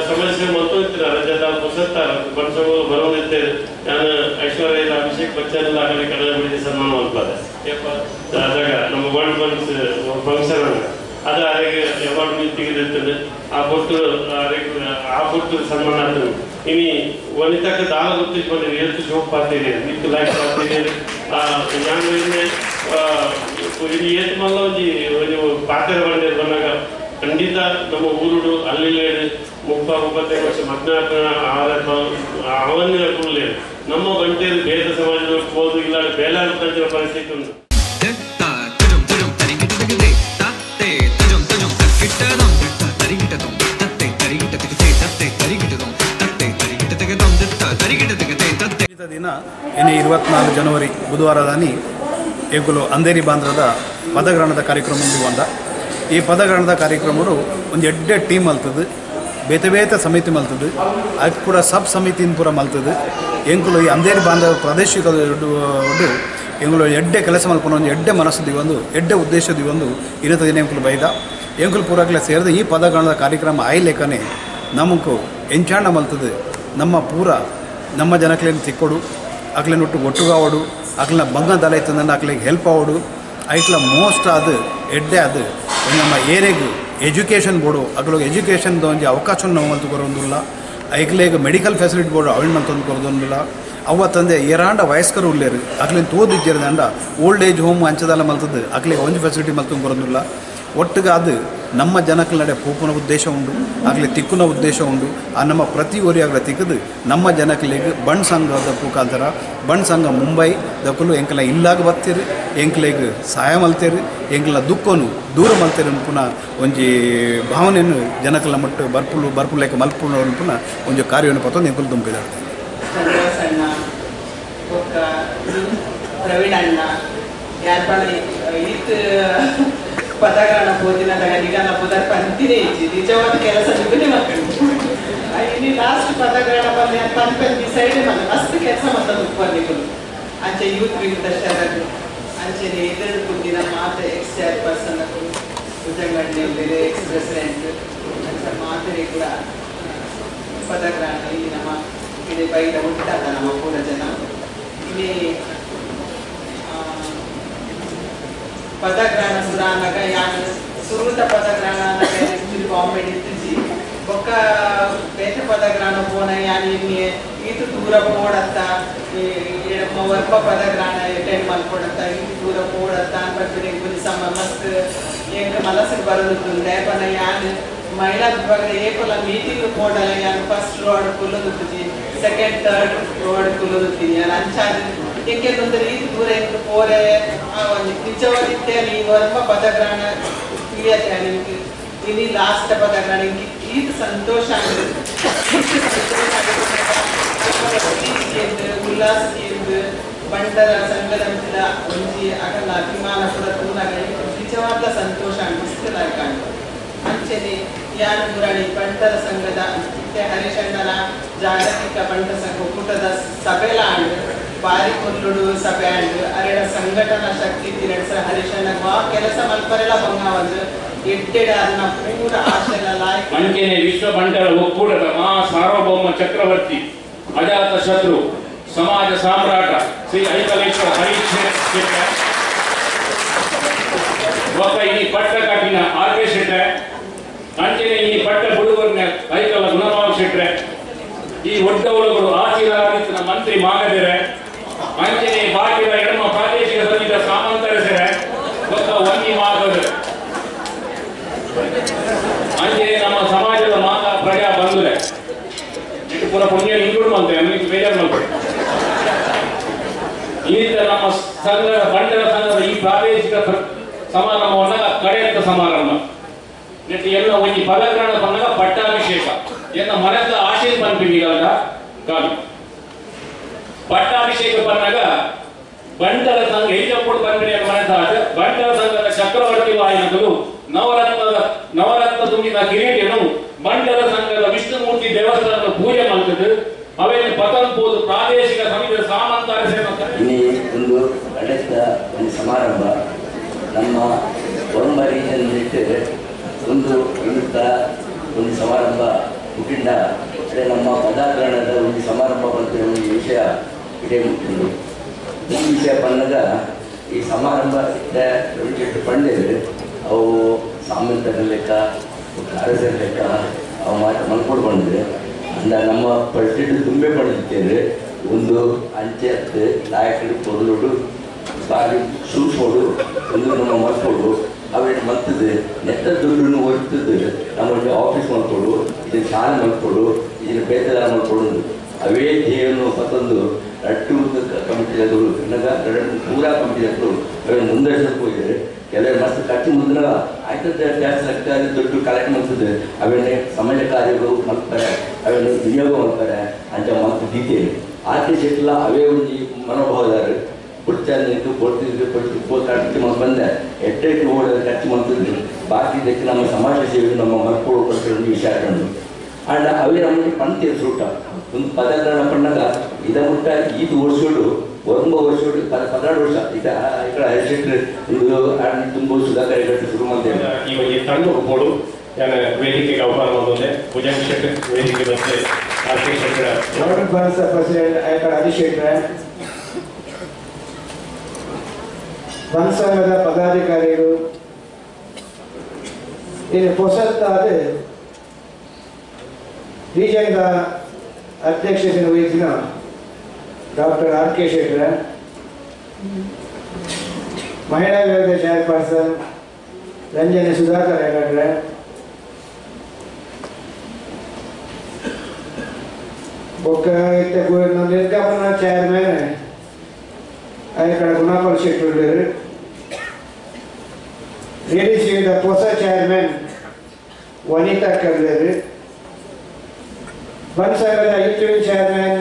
ಸಮಾಜ ಸೇವೆ ಮಂತು ಇರ್ತಾರೆ ರಜಾ ಹೊಸತ್ತಾರ ಬಣ್ಸಗಳು ಬರೋದಿರ್ತೇವೆ ನಾನು ಐಶ್ವರ್ಯ ಇಲ್ಲ ಅಭಿಷೇಕ್ ಬಚ್ಚನ್ ಎಲ್ಲ ಆ ಕಡೆ ಕನ್ನಡ ಬಿಡಿಸಿ ಸನ್ಮಾನ ಮಾಡ್ತಾರೆ ಆದಾಗ ನಮ್ಮ ವರ್ಲ್ಡ್ ಬಂಡ್ಸ್ ಫಂಕ್ಷನ್ ಅದು ಆರೋಗ್ಯ ಅವಾರ್ಡ್ ತೆಗೆದಿರ್ತದೆ ಆ ಪೊಟ್ಟು ಆ ಪೊಟ್ಟು ಸನ್ಮಾನ ಆಗ್ತದೆ ಇನಿ ವನಿತಕ್ಕ ದಾಲ ಗೊತ್ತಿಟ್ಕೊಂಡಿರಿ ಎತ್ತು ಜೋಕ್ ಪಾತಿರಿ ನಿತ್ತು ಲೈಫ್ ಪಾತಿರಿ ಇದು ಏತು ಮಲ್ಲ ಒಂಜಿ ಒಂಜಿ ಪಾತ್ರೆ ಬಂದಿರು ಬಂದಾಗ ಖಂಡಿತ ನಮ್ಮ ಊರುಡು ಅಲ್ಲಿ 30-35 ವರ್ಷ ಮಗ್ನ ಅವನ್ನ ಕೂಡಲೇ ನಮ್ಮ ಬಂಟೆಯಲ್ಲಿ ಭೇದ ಸಮಾಜದವರು ಹೋದು ಇಲ್ಲ ಬೇಲಾರ ಪರಿಸ್ಥಿತಿ ಉಂಟು. ದಿನ ಎನೆ 24 ಜನವರಿ ಬುಧವಾರದಾನಿ ಏಗುಲು ಅಂಧೇರಿ ಬಾಂದ್ರದ ಪದಗ್ರಹಣದ ಕಾರ್ಯಕ್ರಮ ಒಂದ. ಈ ಪದಗ್ರಹಣದ ಕಾರ್ಯಕ್ರಮರು ಒಂದು ಎಡ್ಡೆ ಟೀಮ್ ಮಲ್ತದೆ, ಬೇತೆ ಬೇತೆ ಸಮಿತಿ ಮಲ್ತದೆ, ಅದು ಕೂಡ ಸಬ್ ಸಮಿತಿನ ಪೂರ ಮಲ್ತದೆ. ಎಂಕುಲು ಈ ಅಂಧೇರಿ ಬಾಂದ್ರ ಪ್ರಾದೇಶಿಕ ಎಂಗುಲು ಎಡ್ಡೆ ಕೆಲಸ ಮಲ್ಕೊಂಡು ಒಂದು ಎಡ್ಡೆ ಮನಸ್ಸು ಒಂದು ಎಡ್ಡೆ ಉದ್ದೇಶದ ಒಂದು ಇರತ್ತ ದಿನ ಎಂಕುಲು ಬೈದ ಎಂಕುಲು ಪೂರಕ್ಲೆ ಸೇರಿದ ಈ ಪದಗ್ರಹಣದ ಕಾರ್ಯಕ್ರಮ ಆಯ್ಲೇಕನೆ ನಮಗೂ ಎಂಚಾಣ ಮಲ್ತದೆ. ನಮ್ಮ ಪೂರ ನಮ್ಮ ಜನಕ್ಲೇನು ತಿಕ್ಕೊಡು, ಅಕ್ಲೇನು ಒಟ್ಟು ಒಟ್ಟುಗಾವಡು, ಅಕ್ಲನ ಬಂಗ ದಲ ಇತ್ತಂದ್ರೆ ಅಕ್ಲಿಗೆ ಹೆಲ್ಪ್ ಆವಡು, ಐಕ್ಲ ಮೋಸ್ಟ್ ಅದು ಎಡ್ಡೆ ಅದು ನಮ್ಮ ಏರಿಯಾಗು ಎಜುಕೇಷನ್ ಬೋರ್ಡು ಅಕ್ಲಿಗೆ ಎಜುಕೇಷನ್ದು ಒಂಜಿ ಅವಕಾಶ ನಾವು ಮಲ್ತು ಕೊರೊಂದಿಲ್ಲ, ಐಕ್ಲೇಗ ಮೆಡಿಕಲ್ ಫೆಸಿಲಿಟಿ ಬೋರ್ಡು ಅವಿನ ಮಲ್ತೊಂದು ಕೊರೊಂದಿಲ್ಲ. ಅವ್ವ ತಂದೆ ಏರಾಂಡ ವಯಸ್ಕರು ಉಲ್ಲೇರು ಅಕ್ಲಿನ ತೋದಿಜ್ಜೇರ್ದಂಡ ಓಲ್ಡ್ ಏಜ್ ಹೋಮ್ ಅಂಚದಲ್ಲ ಮಲ್ತದ್ದು ಅಕ್ಲಿಗೆ ಒಂಜಿ ಫೆಸಿಲಿಟಿ ಮಲ್ತೊಂದು ಕೊರೊಂದಿಲ್ಲ. ಒಟ್ಟಿಗೆ ಅದು ನಮ್ಮ ಜನಕ್ಲ ನಡೆ ಪೋಪುನ ಉದ್ದೇಶ ಉಂಡು, ಆಗಲಿ ತಿಕ್ಕುನ ಉದ್ದೇಶ ಉಂಡು. ಆ ನಮ್ಮ ಪ್ರತಿ ಒರಿ ಆಗಲ ತಿಕ್ಕದು ನಮ್ಮ ಜನಕ್ಲಿಗೆ ಬಣ್ ಸಂಘದ ಮುಖಾಂತರ ಬಣ್ ಸಂಘ ಮುಂಬೈ ದಕ್ಕಲು ಎಂಕಲ ಇಲ್ಲಾಗ ಬರ್ತೀರಿ, ಎಂಕ್ಲೆಗ್ ಸಹಾಯ ಮಲ್ತೇರಿ, ಎಂಕಲ ದುಃಖನು ದೂರ ಮಲ್ತೇರಿ ಪುನಃ ಒಂಜಿ ಭಾವನೆಯನ್ನು ಜನಕ್ಲ ಮಟ್ಟು ಬರ್ಪುಲು ಬರ್ಪುಲೇಕ ಮಲ್ಪುನ ಪುನಃ ಒಂಜಿ ಕಾರ್ಯವನ್ನು ಪತ್ತೊಂದು ಎಂಕುಲು ತುಂಬಿದಾಡ್ತಾರೆ. ಪ್ರವೀಣ್ ಅಣ್ಣ ಪದಗ್ರಹಣ ಪೋತಿನದಾಗ ನಿಗನ ಪುದರ್ ಪಂತಿನೇ ಇಜ್ಜಿ ನಿಜವಾದ ಕೆಲಸ ನಿಗನೇ ಮಕ್ಕಳು ಇನ್ನು ಲಾಸ್ಟ್ ಪದಗ್ರಹಣ ಬಂದೆ ಪನ್ ಸೈಡ್ ಮಲ್ಲ ಮಸ್ತ್ ಕೆಲಸ ಮತ್ತ ಉಪ್ಪರ್ಲಿಕ್ಕಲು ಅಂಚೆ ಯೂತ್ ವಿಂಗ್ ಶರತ್ ಅಂಚೆನೆ ಎದುರು ಕುಂದಿನ ಮಾತೆ ಎಕ್ಸ್ ಚೇರ್ ಪರ್ಸನ್ ಭುಜಂಗಣ್ಣೆ ಬೇರೆ ಎಕ್ಸ್ ಪ್ರೆಸಿಡೆಂಟ್ ಅಂಚೆ ಮಾತರೆ ಕೂಡ ಪದಗ್ರಹಣ ಇಲ್ಲಿ ನಮ್ಮ ಇಲ್ಲಿ ಬೈದ ಹುಟ್ಟಾದ ನಮ್ಮ ಪೂರ ಜನ ಇಲ್ಲಿ ಆನಾಗ ಯಾನ್ ಸುರುತ ಪದಗ್ರಹಣ ಆನಾಗ ಆಕ್ಚುಲಿ ಬಾಂಬೆ ಇತ್ತಿಜಿ ಬೊಕ್ಕ ಬೇತೆ ಪದಗ್ರಹಣ ಪೋನ ಯಾನ್ ಇನ್ನೆ ಈತು ದೂರ ಪೋಡತ್ತ ವರ್ಪ ಪದಗ್ರಹಣ ಅಟೆಂಡ್ ಮಲ್ಪೊಡತ್ತ ಈತು ದೂರ ಪೋಡತ್ತ ಅನ್ಪಡ್ಪಿನ ಒಂಜಿ ಸಮ ಮಸ್ತ್ ಎಂಕ್ ಮನಸ್ಸಿಗೆ ಬರೋದು ದಾಯೆ ಯಾನ್ ಮಹಿಳಾ ವಿಭಾಗದ ಏಪಲ ಮೀಟಿಂಗ್ ಪೋಡಲ ಯಾನ್ ಫಸ್ಟ್ ರೋಡ್ ಕುಲ್ಲೊಂದಿತ್ತಿಜಿ second third road ಕುಲ್ಲೊಂದಿತ್ತೀನಿ ಯಾನ್ ಅಂಚಾದ್ ಎಂಕೆಂದೊಂದು ರೀತಿ ದೂರ ಎಂಕ್ ಪೋರೆ ಒಂಜಿ ನಿಜವಾದಿತ್ತೆ ಈ ವರ್ಪ ಪದಗ್ರಹಣ ತಿಳಿಯತ್ತೆ ನಿಮ್ಗೆ ಇನಿ ಲಾಸ್ಟ್ ಪದಗ್ರಹಣ ಎಂಕ್ ಈತ್ ಸಂತೋಷ ಆಗಿದೆ ಪ್ರೀತಿಯೆಂದು ಉಲ್ಲಾಸತೆಯೆಂದು ಬಂಟರ ಸಂಘದ ಒಂಜಿ ಅಗಲ ಅಭಿಮಾನ ಪೂರ ತೂನಗ ನಿಜವಾದ ಸಂತೋಷ ಮಸ್ತ್ ಕಾಣು ಅಂಚನೆ ಯಾನ್ ಮುರಣಿ ಬಂಟರ ಸಂಘದ ಹರಿಶಣ್ಣನ ಜಾಗತಿಕ ಬಂಟ ಸಂಘ ಒಕ್ಕೂಟದ ಸಭೆಲ ಆಂಡ್ ಬಾರಿ ಕೊಲ್ಲುಡು ಸಭೆ ಆಂಡ್ ಅರೆಡ ಸಂಘಟನಾ ಶಕ್ತಿ ತಿರಡ್ಸ ಹರಿಶಣ್ಣ ವಾ ಕೆಲಸ ಮಲ್ಪರೆಲ ಬಂಗಾವಂದು ಎಡ್ಡೆಡ ಅನ್ನ ಪೂರ ಆಶೆಲ ಲಾಯಕ್ ಅಂಚನೆ ವಿಶ್ವ ಬಂಟರ ಒಕ್ಕೂಟದ ಮಹಾ ಸಾರ್ವಭೌಮ ಚಕ್ರವರ್ತಿ ಅಜಾತ ಶತ್ರು ಸಮಾಜ ಸಾಮ್ರಾಟ ಶ್ರೀ ಐಕಲೇಶ್ವರ ಹರೀಶ್ ಶೆಟ್ಟ ಬೊಕ್ಕ ಈ ಪಟ್ಟ ಕಟ್ಟಿನ ಆರ್ ಕೆ ಶೆಟ್ಟ ಅಂಚನೆ ಈ ಪಟ್ಟ ಬುಡುಗರ್ನ ಐಕಲ ಗುಣಪಾಲ್ ಶೆಟ್ರೆ ಈ ಒಡ್ಡವಳಗಳು ಆಚೀರಾದಿತ್ಯನ ಮಂತ್ರಿ ಮಾಗದಿರೆ ಅಂಚನೆ ಬಾಕಿದ ಎಡಮ ಪ್ರಾದೇಶಿಕ ಸಮಿತಿಯ ಸಾಮಂತರಸೆರೆ ಬೊಕ್ಕ ವನ್ನಿ ಮಾಗದಿರೆ ಅಂಚನೆ ನಮ್ಮ ಸಮಾಜದ ಮಾತಾ ಪ್ರಜಾ ಬಂಧುರೆ ಇಟ್ಟು ಪೂರ ಪುಣ್ಯ ಇನ್ಕ್ಲೂಡ್ ಮಾಡ್ತೇವೆ ನಮಗೆ ಬೇಜಾರು ಮಾಡ್ತಾರೆ. ಈತ ನಮ್ಮ ಸಂಘದ ಬಂಟರ ಸಂಘದ ಈ ಪ್ರಾದೇಶಿಕ ಸಮಾರಂಭವನ್ನ ಕಡೆಯಂತ ಸಮಾರಂಭ ನೆಟ್ಟು ಎಲ್ಲ ಒಂಜಿ ಪದಗ್ರಹಣ ಪನ್ನಗ ಪಟ್ಟಾಭಿಷೇಕ ಎನ್ನ ಮನದ ಆಶೆ ಪನ್ಪಿನಿಗಲ್ದ ಕಾಲು ಪಟ್ಟಾಭಿಷೇಕ ಪನ್ನಗ ಬಂಟರ ಸಂಘ ಹೆಚ್ಚಪ್ಪುಡು ಪನ್ಪಿನ ಮನದ ಆಶೆ ಬಂಟರ ಸಂಘದ ಚಕ್ರವರ್ತಿ ವಾಹಿನಗಳು ನವರತ್ನ ತುಂಬಿದ ಕಿರೀಟನು ಬಂಟರ ಸಂಘದ ವಿಷ್ಣುಮೂರ್ತಿ ದೇವಸ್ಥಾನದ ಪೂಜೆ ಮಾಡ್ತದೆ ಅವೇನು ಪತಂಪೋದು ಪ್ರಾದೇಶಿಕ ಸಮಿತಿಯ ಸಾಮಂತರ ಇಲ್ಲಿ ಒಂದು ನಡೆದ ಒಂದು ಸಮಾರಂಭ ನಮ್ಮ ಒರಂಬರಿಯಲ್ಲಿಟ್ಟು ಒಂದು ಇಂಥ ಒಂದು ಸಮಾರಂಭ ಹುಟ್ಟಿಂಡ ಅದೇ ನಮ್ಮ ಪದಾಗ್ರಹಣದ ಒಂದು ಸಮಾರಂಭ ಬಂತ ಒಂದು ವಿಷಯ ಇದೇ ಮುಟ್ಟಿಂಡು. ಈ ವಿಷಯ ಬಂದಾಗ ಈ ಸಮಾರಂಭ ಪಂಡಿರು ಅವು ಸಾಮಂತರ ಲೆಕ್ಕ ಅರಸರ ಲೆಕ್ಕ ಅವು ಮಾತು ಮಲ್ಕೊಡು ಬಂದಿದೆ ಅಂದ ನಮ್ಮ ಪ್ರೆಸಿಡೆಂಟ್ ತುಂಬೆ ಪಡೆದಿದ್ದೇವೆ ಒಂದು ಅಂಚೆ ಹತ್ತು ನಾಯಕರು ಪೊದಲೋಡು ಬಾರಿ ಸೂಸೋಡು ಒಂದು ನಮ್ಮ ಮಲ್ಕೊಡು ಅವೇನು ಮಲ್ತದೆ ನೆತ್ತ ದುಡ್ಡನ್ನು ಒರ್ತದೆ ನಮ್ಮ ಒಂದು ಆಫೀಸ್ ಮಲ್ಕೊಡು ಇದನ್ನು ಶಾಲೆ ಮಲ್ಕೊಡು ಇದನ್ನು ಬೇತದಾರ ಮಲ್ಕೊಡು ಅವೇ ಧ್ಯೇಯವನ್ನು ಮತ್ತೊಂದು ರಟ್ಟು ಕಮಿಟಿದವರು ಪೂರಾ ಕಮಿಟಿದವರು ಅವೇನು ಮುಂದುವರಿಸೋಕೆ ಹೋಗಿದ್ದಾರೆ. ಕೆಲವರು ಮಸ್ತ್ ಖರ್ಚು ಮುಂದಿನ ಆಯ್ತದ ಜಾಸ್ತಿ ಲಕ್ಷ ದುಡ್ಡು ಕಲೆಕ್ಟ್ ಮಾಡ್ತದೆ ಅವೇನೆ ಸಮಾಜ ಕಾರ್ಯಗಳು ಮಲ್ತಾರೆ ಅವೇನು ವಿನಿಯೋಗ ಮಾಡ್ತಾರೆ ಅಂತ ಮಲ್ತು ದೀತೇವೆ ಆರ್ಟಿ ಶೆಟ್ಲ ಅವೇ ಒಂದು ಮನೋಭಾವದಾರು ಪುಡ್ಚಾನಿದ್ದು ಕೊಡ್ತಿದ್ದು ಖರ್ಚು ಮಾಡಿ ಬಂದೆ ಎಟ್ಟೆಟ್ಟು ಓಡೋದು ಖರ್ಚು ಮಾಡ್ತಿದ್ರು ಬಾಕಿ ಇದಕ್ಕೆ ನಮ್ಮ ಸಮಾಜ ಸೇವೆ ನಮ್ಮ ಮಲ್ಕೊಡು ಕೊಡ್ತಿರೋ ವಿಷಯ ಕಂಡು ಅಂಡ್ ಅವೇ ನಮಗೆ ಪಂಕ್ತಿ ಸೂಟ ಒಂದು ಪದಗ್ರಹಣ ಪಣ್ಣಾಗ ಇದ ಮುಟ್ಟ ಈದು ವರ್ಷೋಡು ಒಂಬ ವರ್ಷೋಡು 14 ವರ್ಷ ಇದ ಈ ಕಡೆ ಹರಿಶೆಟ್ರು ಒಂದು ತುಂಬ ಸುಧಾಕರ್ ಹೆಗಡೆ ಶುರು ಮಾಡ್ತೇವೆ. ಈ ಒಂದು ತಂಡ ಹೋಗ್ಬೋದು ನಾನು ವೇದಿಕೆಗೆ ಆಹ್ವಾನ ಮಾಡಿದೆ ಭುಜಂಗ್ ಶೆಟ್ಟಿ ವೇದಿಕೆ ಮತ್ತೆ ಆರ್ ಕೆ ಶೆಟ್ಟರ ಭಾರತ ಪ್ರೆಸಿಡೆಂಟ್ ಐಕಳ ಹರೀಶ್ ಶೆಟ್ಟರೆ, ಸಂಘದ ಪದಾಧಿಕಾರಿಗಳು, ಇಲ್ಲಿ ಹೊಸತಾದ ರೀಜನ್ದ ಅಧ್ಯಕ್ಷತೆಯನ್ನು ವಹಿಸಿದ doctor R K ಶೆಟ್ಟರೆ, ಮಹಿಳಾ ವಿಭಾಗದ ಚೇರ್ಪರ್ಸನ್ ರಂಜನೆ ಸುಧಾಕರ್ ಹೆಗಡ್ರೆ, ಬೊಕ್ಕ ನಿರ್ಗಮನ ಚೇರ್ಮನ್ ಐಕಳ ಗುಣಪಾಲ್ ಶೆಟ್ಟರು, ಲೇಡೀಸ್ ವಿಂಗ್ದ ಹೊಸ ಚೇರ್ಮನ್ ವನಿತಾ ಕರ್ಲೇರು, ಬನ್ಸಾಗರದ youth wing chairman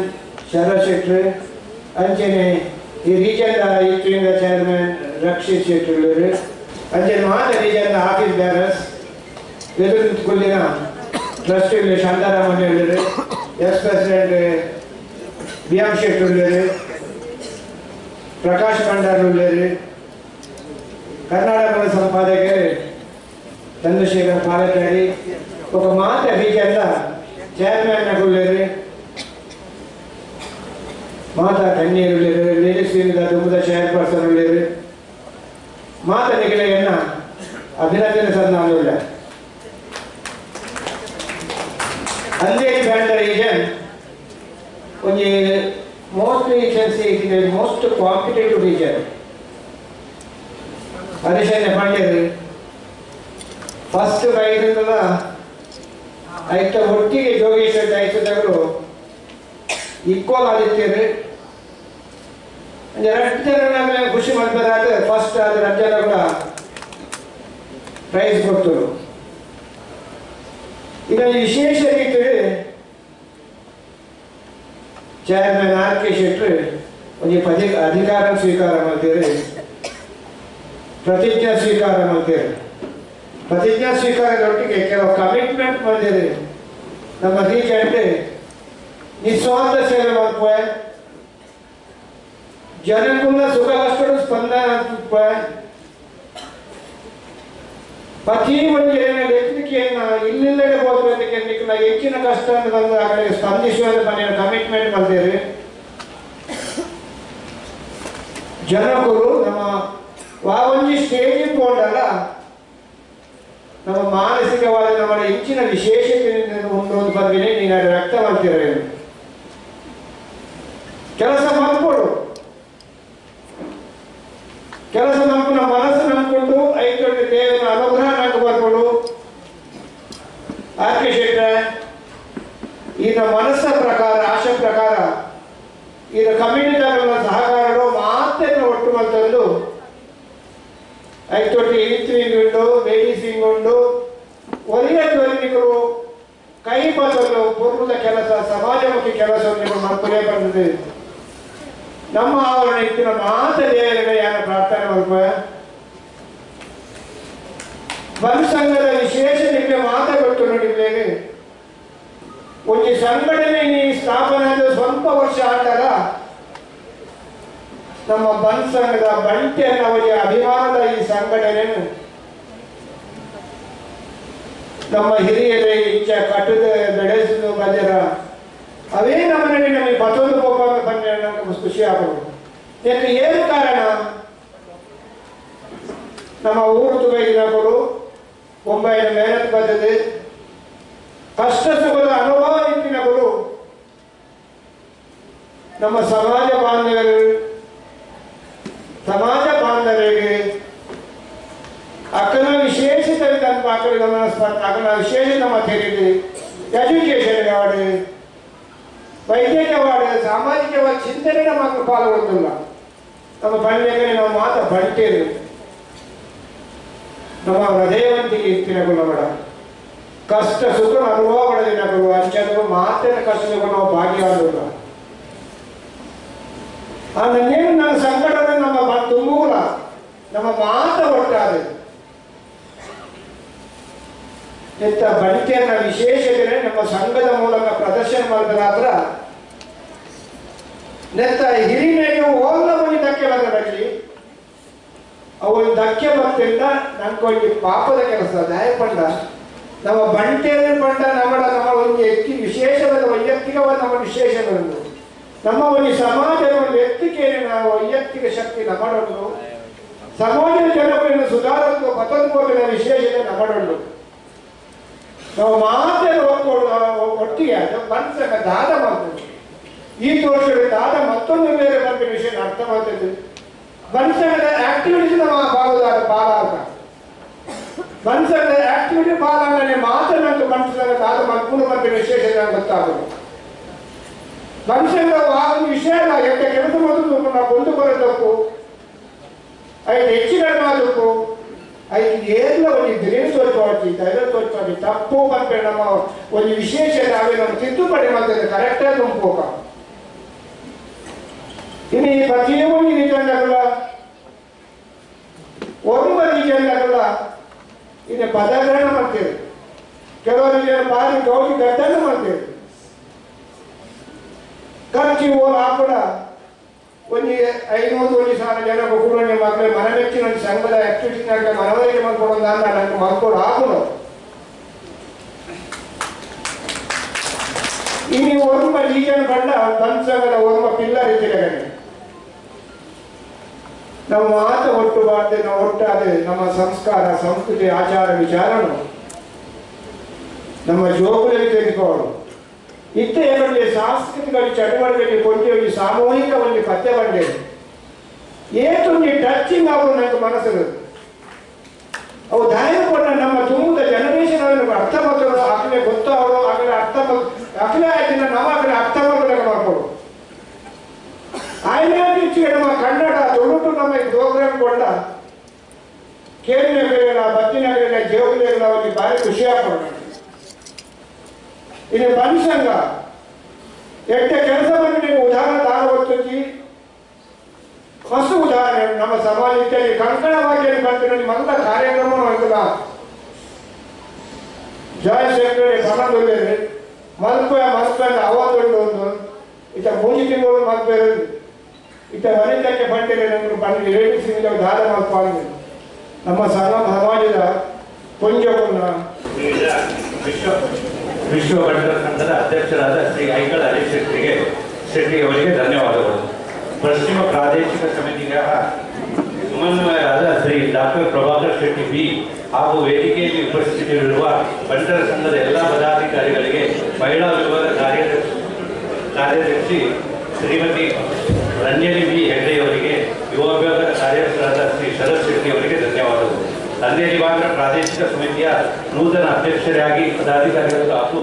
Sharath ಶೆಟ್ರು, ಅಂಚನೆ ಈ ರೀಜನ್ದ ಯೂತ್ ವಿಂಗ್ದ ಚೇರ್ಮನ್ ರಕ್ಷಿತ್ ಶೆಟ್ಟರು, ಅಂಚನೆ ಮಾತ ರೀಜನ್ದ ಆಫೀಸ್ ಬ್ಯಾರರ್ಸ್ ಎದುರು ನಿಂತ್ಕೊಳ್ಳಿನ ಟ್ರಸ್ಟಿ ಶಾಂತಾರಾಮನ್ ಹೇಳಿರು, S president B M ಶೆಟ್ಟರು, ಪ್ರಕಾಶ್ ಭಂಡಾರ್ ಉಳ್ಳೇರು, ಕರ್ನಾಟಕದ ಸಂಪಾದಕರು ಚಂದ್ರಶೇಖರ್ ಪಾಲಕಾರಿ, ఒక ಮಾತ ರೀಜನ್ದ ಚೇರ್ಮನ್ ಉಳ್ಳೇರು, ಮಾತಾ ಕಣ್ಣೀರು ಉಳ್ಳೇರು, ಲೇಡೀಸ್ ವಿಂಗ್ದ ದುಮ್ಮದ ಚೇರ್ಪರ್ಸನ್ ಉಳ್ಳೇರು, ಮಾತ ನಿಗಲೆಯನ್ನ ಅಭಿನಂದನೆ ಸಂದಾನುಳ್ಳ ಅಂದೇರಿ ಬ್ಯಾಂಡ ರೀಜನ್ ಒಂಜಿ mostly you can say it is most competitive region. ಹರಿಶನ್ಯ ಪಂಡ್ಯರು ಫಸ್ಟ್ ಬೈದಲ್ಲ ಐತ ಒಟ್ಟಿಗೆ ಜೋಗೇಶ್ ಐತದವರು ಈಕ್ವಲ್ ಆದಿತ್ಯರು ಎರಡು ಜನ ಖುಷಿ ಮಾಡ್ಬೇಕಾದ್ರೆ ಫಸ್ಟ್ ಆದ ರಜ್ಜನ ಕೂಡ ಪ್ರೈಸ್ ಕೊಡ್ತರು. ಇದರಲ್ಲಿ ವಿಶೇಷ ರೀತಿಯಲ್ಲಿ chairman R K ಶೆಟ್ಟರು ಒಂದು ಅಧಿಕಾರ ಸ್ವೀಕಾರ ಮಾಡ್ತೀರಿ, ಪ್ರತಿಜ್ಞಾ ಸ್ವೀಕಾರ ಮಾಡ್ತೀರಿ. ಪ್ರತಿಜ್ಞಾ ಸ್ವೀಕಾರದೊಟ್ಟಿಗೆ ಕೆಲವು ಕಮಿಟ್ಮೆಂಟ್ ಮಾಡಿದ್ದೀರಿ. ನಮ್ಮ ರೀಜೆಂಟ್ ನಿಸ್ವಾರ್ಥ ಸೇವೆ ಮಾಡ್ಪೆ, ಜನಕ್ಕೂ ಸುಖ ಕಷ್ಟಗಳು ಸ್ಪಂದನ ಪ್ರತಿ ಒಂದು ಲೆಕ್ಕಕ್ಕೆ ಇಲ್ಲಿಲ್ಲದೆ ಹೋಗಬೇಕಕ್ಕೆ ಹೆಚ್ಚಿನ ಕಷ್ಟ ಅಂತ ಬಂದು ಆ ಕಡೆಗೆ ಸ್ಪಂದಿಸುವ ಮನೆಯ ಕಮಿಟ್ಮೆಂಟ್ ಮಾಡ್ತೇವೆ. ಜನಕರು ನಮ್ಮ ಒಂಜಿ ಸ್ಟೇಜ್ ಪೋಂಡಲ್ಲ ನಮ್ಮ ಮಾನಸಿಕವಾದ ನಮ್ಮ ಹೆಚ್ಚಿನ ವಿಶೇಷತೆ ಉಂಟು ಬಂದಿನಿ ನೀನು ವ್ಯಕ್ತ ಮಾಡ್ತೀರ. ಕೆಲಸ ಮಾಡ್ಕೊಡು, ಕೆಲಸ ನಮ್ಮ ಮನಸ್ಸು ನಂಬಿಕೊಂಡು ಐದು ದೇವರ ಅನುಗ್ರಹ ನಂಗೆ ಬರ್ಕೊಂಡು ಆರ್ ಕೆ ಶೆಟ್ಟ ಈತ ಮನಸ್ಸ ಪ್ರಕಾರ ಆಶೆ ಪ್ರಕಾರ ಈತ ಕಮ್ಯುನಿಟಿಗಳ ಸಹಕಾರಗಳು ಮಾತ್ರ ಒಟ್ಟು ಮಾಡ್ತಂದು ಐತೊಟ್ಟಿ ಯೂತ್ ವಿಂಗ್ ಉಂಟು, ಲೇಡೀಸ್ ವಿಂಗ್ ಉಂಟು, ಒಳ್ಳೆಯ ಧ್ವನಿಗಳು ಕೈ ಬದಲು ಪೂರ್ವದ ಕೆಲಸ ಸಮಾಜಮುಖಿ ಕೆಲಸವನ್ನು ಮಾಡ್ಕೊಲೇ ಬಂದಿದೆ. ನಮ್ಮ ಆವರಣ ಇತ್ತಿನ ಮಾತ ದೇವರಿಗೆ ಯಾರ ಪ್ರಾರ್ಥನೆ ಮಾಡ್ಕೊ ಬಂದ್ ಸಂಘದ ವಿಶೇಷ ನಿಮಗೆ ಮಾತ ಗೊತ್ತು ನೋಡಿದ್ದೇವೆ. ಒಂದು ಸಂಘಟನೆ ಸ್ಥಾಪನೆ ಆದ ಸ್ವಲ್ಪ ವರ್ಷ ಆದಾಗ ನಮ್ಮ ಬಂದ್ ಸಂಘದ ಬಂಟೆ ಅನ್ನೋ ಅಭಿಮಾನದ ಈ ಸಂಘಟನೆ ನಮ್ಮ ಹಿರಿಯರೇ ಇಚ್ಛೆ ಕಟ್ಟದ ಬೆಳೆಸಿದ ಬಂದಿರ ಅವೇ ನಮ್ಮನಲ್ಲಿ ನಮಗೆ ಬತ್ತೊಂದು ಕೋಪ ಬಂದ ಖುಷಿ ಆಗೋದು. ಯಾಕೆ ಏನು ಕಾರಣ? ನಮ್ಮ ಊರು ತುಗೈದಿನವರು ಒಂಬೈನ ಮೇಹನತ್ ಬಂದಿದೆ, ಕಷ್ಟ ಸುಖದ ಅನುಭವ ಇಟ್ಟಿನವರು ನಮ್ಮ ಸಮಾಜ ಬಾಂಧವರು ಸಮಾಜ ಬಾಂಧವರಿಗೆ ಅಕ್ಕನ ವಿಶೇಷ ಗಮನ ಅಕ್ಕನ ವಿಶೇಷ ನಮ್ಮ ತೆರಿಗೆ ಎಜುಕೇಶನ್ ವಾರ್ಡ್ ವೈದ್ಯಕೀಯ ವಾರ್ಡ್ ಸಾಮಾಜಿಕವಾದ ಚಿಂತನೆ ನಮ್ಮ ಪಾಲ್ಗೊಳ್ತಿಲ್ಲ. ನಮ್ಮ ಬಂಡೆಗೆ ನಾವು ಮಾತ ಬಂಟೇರು ನಮ್ಮ ಹೃದಯವಂತಿಗೆ ಇತ್ತಿನಗಳು ಬೇಡ ಕಷ್ಟ ಸುಖ ಅನುಭವ ಪಡೆದಿನಗಳು ಅಂಚೆಗಳು ಮಾತಿನ ಕಷ್ಟಗಳು ನಾವು ಭಾಗಿಯಾಗಲ್ಲ. ನನ್ನೇನು ನನ್ನ ಸಂಕಟದ ನಮ್ಮ ತುಂಬೂಲ ನಮ್ಮ ಮಾತ ಒಟ್ಟಾದೆ ಇಂಥ ಬಂಟೆಯನ್ನ ವಿಶೇಷತೆ ನಮ್ಮ ಸಂಘದ ಮೂಲಕ ಪ್ರದರ್ಶನ ಮಾಡಿದ ನೆತ್ತ ಹಿರಿಮೆಗೆ ಓಲ್ಲ ಮನಿ ಧಕ್ಕೆ ಬಂದ ಅವಳು ಧಕ್ಕೆ ಬರ್ತಿಂದ ನಂಗೊಂದು ಪಾಪದ ಕೆಲಸ ನ್ಯಾಯಪಂಡ ನಮ್ಮ ಬಂಟೆಯನ್ನು ಪಂಡ ನಮ್ಮ ನಮ್ಮ ಒಂದು ಹೆಚ್ಚು ವಿಶೇಷವಾದ ವೈಯಕ್ತಿಕವಾದ ನಮ್ಮ ವಿಶೇಷಗಳನ್ನು ನಮ್ಮ ಒಂದು ಸಮಾಜದ ಒಂದು ವ್ಯಕ್ತಿಗೆ ನಾವು ವೈಯಕ್ತಿಕ ಶಕ್ತಿ ನಮ್ಮಡೊಂದು ಸಮಾಜದ ಜನಗಳನ್ನು ಸುಧಾರಿಸುವ ಪತಂಗೋಗಿನ ವಿಶೇಷತೆ ನಮ್ಮಡೊಂದು ನಾವು ಮಾತ್ರ ಒಟ್ಟಿಗೆ ಮನಸ್ಸನ್ನ ದಾದ ಮಾಡ್ತೇವೆ. ಈ ವರ್ಷದ ದಾದ ಮತ್ತೊಂದು ಬೇರೆ ಬಂದ ವಿಷಯ ಅರ್ಥ ಮಾಡ್ತಿದ್ವಿ. ಮನಸ್ಸನ್ನ ಆಕ್ಟಿವಿಟೀಸ್ ನಮ್ಮ ಭಾಗದ ಪಾಲಾಗ ಮನಸ್ಸನ್ನ ಆಕ್ಟಿವಿಟಿ ಪಾಲಾಗನೆ ಮಾತ್ರ ನಂಗೆ ಮನಸ್ಸನ್ನ ದಾದ ಮಲ್ಪುನ ಬಂದ ವಿಶೇಷ ಗೊತ್ತಾಗೋದು. ಮನುಷ್ಯನ ಆ ಒಂದು ವಿಷಯ ಎಂತ ಕೆಲಸ ಮೊದಲು ನಾವು ಕೊಂಡು ಬರೋದಕ್ಕೂ ಐದು ಹೆಚ್ಚು ಕಡಿಮೆ ಆದಕ್ಕೂ ಐದು ಏಲ್ಲ ಒಂದು ಗ್ರೇನ್ ತೋರ್ಪಾಡ್ತಿ ಧೈರ್ಯ ತೋರ್ಪಾಡಿ ತಪ್ಪು ಬಂದ್ರೆ ನಮ್ಮ ಒಂದು ವಿಶೇಷ ನಾವೇ ನಮ್ಮ ತಿದ್ದುಪಡಿ ಮಾಡ್ತದೆ ಕರೆಕ್ಟಾಗಿ ತುಂಬೋಕ. ಇನ್ನು ಈ ಪ್ರತಿಯೊಂದು ರೀಜನ್ದಾಗಲ್ಲ ಒಬ್ಬ ರೀಜನ್ದಾಗಲ್ಲ ಇನ್ನು ಪದಗ್ರಹಣ ಮಾಡ್ತೇವೆ, ಕೆಲವರು ಬಾರಿ ಗೌರಿ ಗಡ್ಡನ್ನು ಮಾಡ್ತೇವೆ. ಖರ್ಚು ಹಾಕೋಣ ಒಂದು 500 1,000 ಜನ ಕೂಡ ಮಕ್ಕಳು ಮನಮೆಚ್ಚಿನ ಒಂದು ಸಂಘದ ಆಕ್ಟಿವಿಟಿನಾಗ ಮನವರಿಕೆ ಮಾಡ್ಕೊಡೋದು ಅಂತ ನನಗೆ ಮಕ್ಕಳು ಹಾಕೋಣ. ಇನ್ನು ಒಬ್ಬ ರೀಜನ್ ಬಂಡ ಬಂದ್ ಸಂಘದ ಒಬ್ಬ ಪಿಲ್ಲರ್ ಇದ್ದಿಲ್ಲ. ನಮ್ಮ ಮಾತ ಒಟ್ಟು ಬಾರ್ದೆ ನಾವು ಒಟ್ಟಾದ ನಮ್ಮ ಸಂಸ್ಕಾರ ಸಂಸ್ಕೃತಿ ಆಚಾರ ವಿಚಾರನು ನಮ್ಮ ಜೋಕುಗಳಿಗೆ ತೆಗೆದುಕೊಳ್ಳು ಇತ್ತ ಏನಲ್ಲಿ ಸಾಂಸ್ಕೃತಿಕ ಚಟುವಟಿಕೆ ಕೊಂಚ ಸಾಮೂಹಿಕ ಒಂದು ಪತ್ತೆ ಬಂದೆ ಏತೊಂದು ಟಚಿಂಗ್ ಆಗುವ ನನಗೆ ಮನಸ್ಸು ಅವು ದಾಯ ಕೊಟ್ಟ ನಮ್ಮ ತುಂಬದ ಜನರೇಷನ್ ಅರ್ಥ ಮಾಡ್ತಾರೆ ಆಗಲೇ ಗೊತ್ತಾಗೋ ಆಗಲೇ ಅರ್ಥ ಅಗಲೇ ಆಯ್ತಿನ ನಾವು ಆಗಲೇ ಅರ್ಥ ಮಾಡ್ಬೇಕು ಮಾಡ್ಕೊಡು ಆಯ್ನ ನಮ್ಮ ಕನ್ನಡ ತುಳುಟು ನಮ್ಮ ಪ್ರೋಗ್ರಾಮ್ ಕೊಂಡ ಕೇಳಿನ ಬತ್ತಿನ ಜೇವುಲೆಗಳ ಅವರಿಗೆ ಭಾರಿ ಖುಷಿ ಆಗ್ಬೋದು. ಇದು ಮನುಷ್ಯಂಗ ಎಟ್ಟ ಕೆಲಸವನ್ನು ನೀವು ಉದಾಹರಣೆ ತಾನು ಹೊಸ ಉದಾಹರಣೆ ನಮ್ಮ ಸಮಾಜಕ್ಕೆ ಕಂಕಣವಾಗಿ ಬಂದ ಮಂದ ಕಾರ್ಯಕ್ರಮ ಆಗಿಲ್ಲ. ಜಾಯಿಂಟ್ ಸೆಕ್ರೆಟರಿ ಪಣದೊಳ್ಳೆ ಮಲ್ಪೆ ಮಲ್ಪೆ ಅವತ್ತೊಂದು ಒಂದು ಇತ್ತ ಮೂಜಿ ತಿಂಗಳು ಮಲ್ಪೆ ಇತ್ತ ವನಿತಕ್ಕೆ ಬಂಟಿಗೆ ನಮಗೆ ಬಂದು ಲೇಡೀಸ್ ದಾರ ಮಲ್ಪ ನಮ್ಮ ಸಮಾಜದ ಕೊಂಜವನ್ನ ವಿಶ್ವ ಬಂಟರ ಸಂಘದ ಅಧ್ಯಕ್ಷರಾದ ಶ್ರೀ ಐಕಳ ಹರೀಶ್ ಶೆಟ್ಟಿ ಅವರಿಗೆ ಧನ್ಯವಾದಗಳು. ಪಶ್ಚಿಮ ಪ್ರಾದೇಶಿಕ ಸಮಿತಿಯ ಸಮನ್ವಯರಾದ ಶ್ರೀ ಡಾಕ್ಟರ್ ಪ್ರಭಾಕರ್ ಶೆಟ್ಟಿ ಬಿ ಹಾಗೂ ವೇದಿಕೆಯಲ್ಲಿ ಉಪಸ್ಥಿತರಿರುವ ಬಂಟರ ಸಂಘದ ಎಲ್ಲ ಪದಾಧಿಕಾರಿಗಳಿಗೆ ಮಹಿಳಾ ವಿಭಾಗದ ಕಾರ್ಯದರ್ಶಿ ಶ್ರೀಮತಿ ರಂಜನಿ ಬಿ ಹೆಗ್ಡೆಯವರಿಗೆ, ಯುವ ವಿಭಾಗದ ಕಾರ್ಯದರ್ಶಿಯಾದ ಶ್ರೀ ಶರತ್ ಶೆಟ್ಟಿ ಅವರಿಗೆ ಧನ್ಯವಾದಗಳು. ಅಂಧೇರಿ ಬಾಂದ್ರ ಪ್ರಾದೇಶಿಕ ಸಮಿತಿಯ ನೂತನ ಅಧ್ಯಕ್ಷರಾಗಿ ಪದಾಧಿಕಾರಿಗಳು ಹಾಗೂ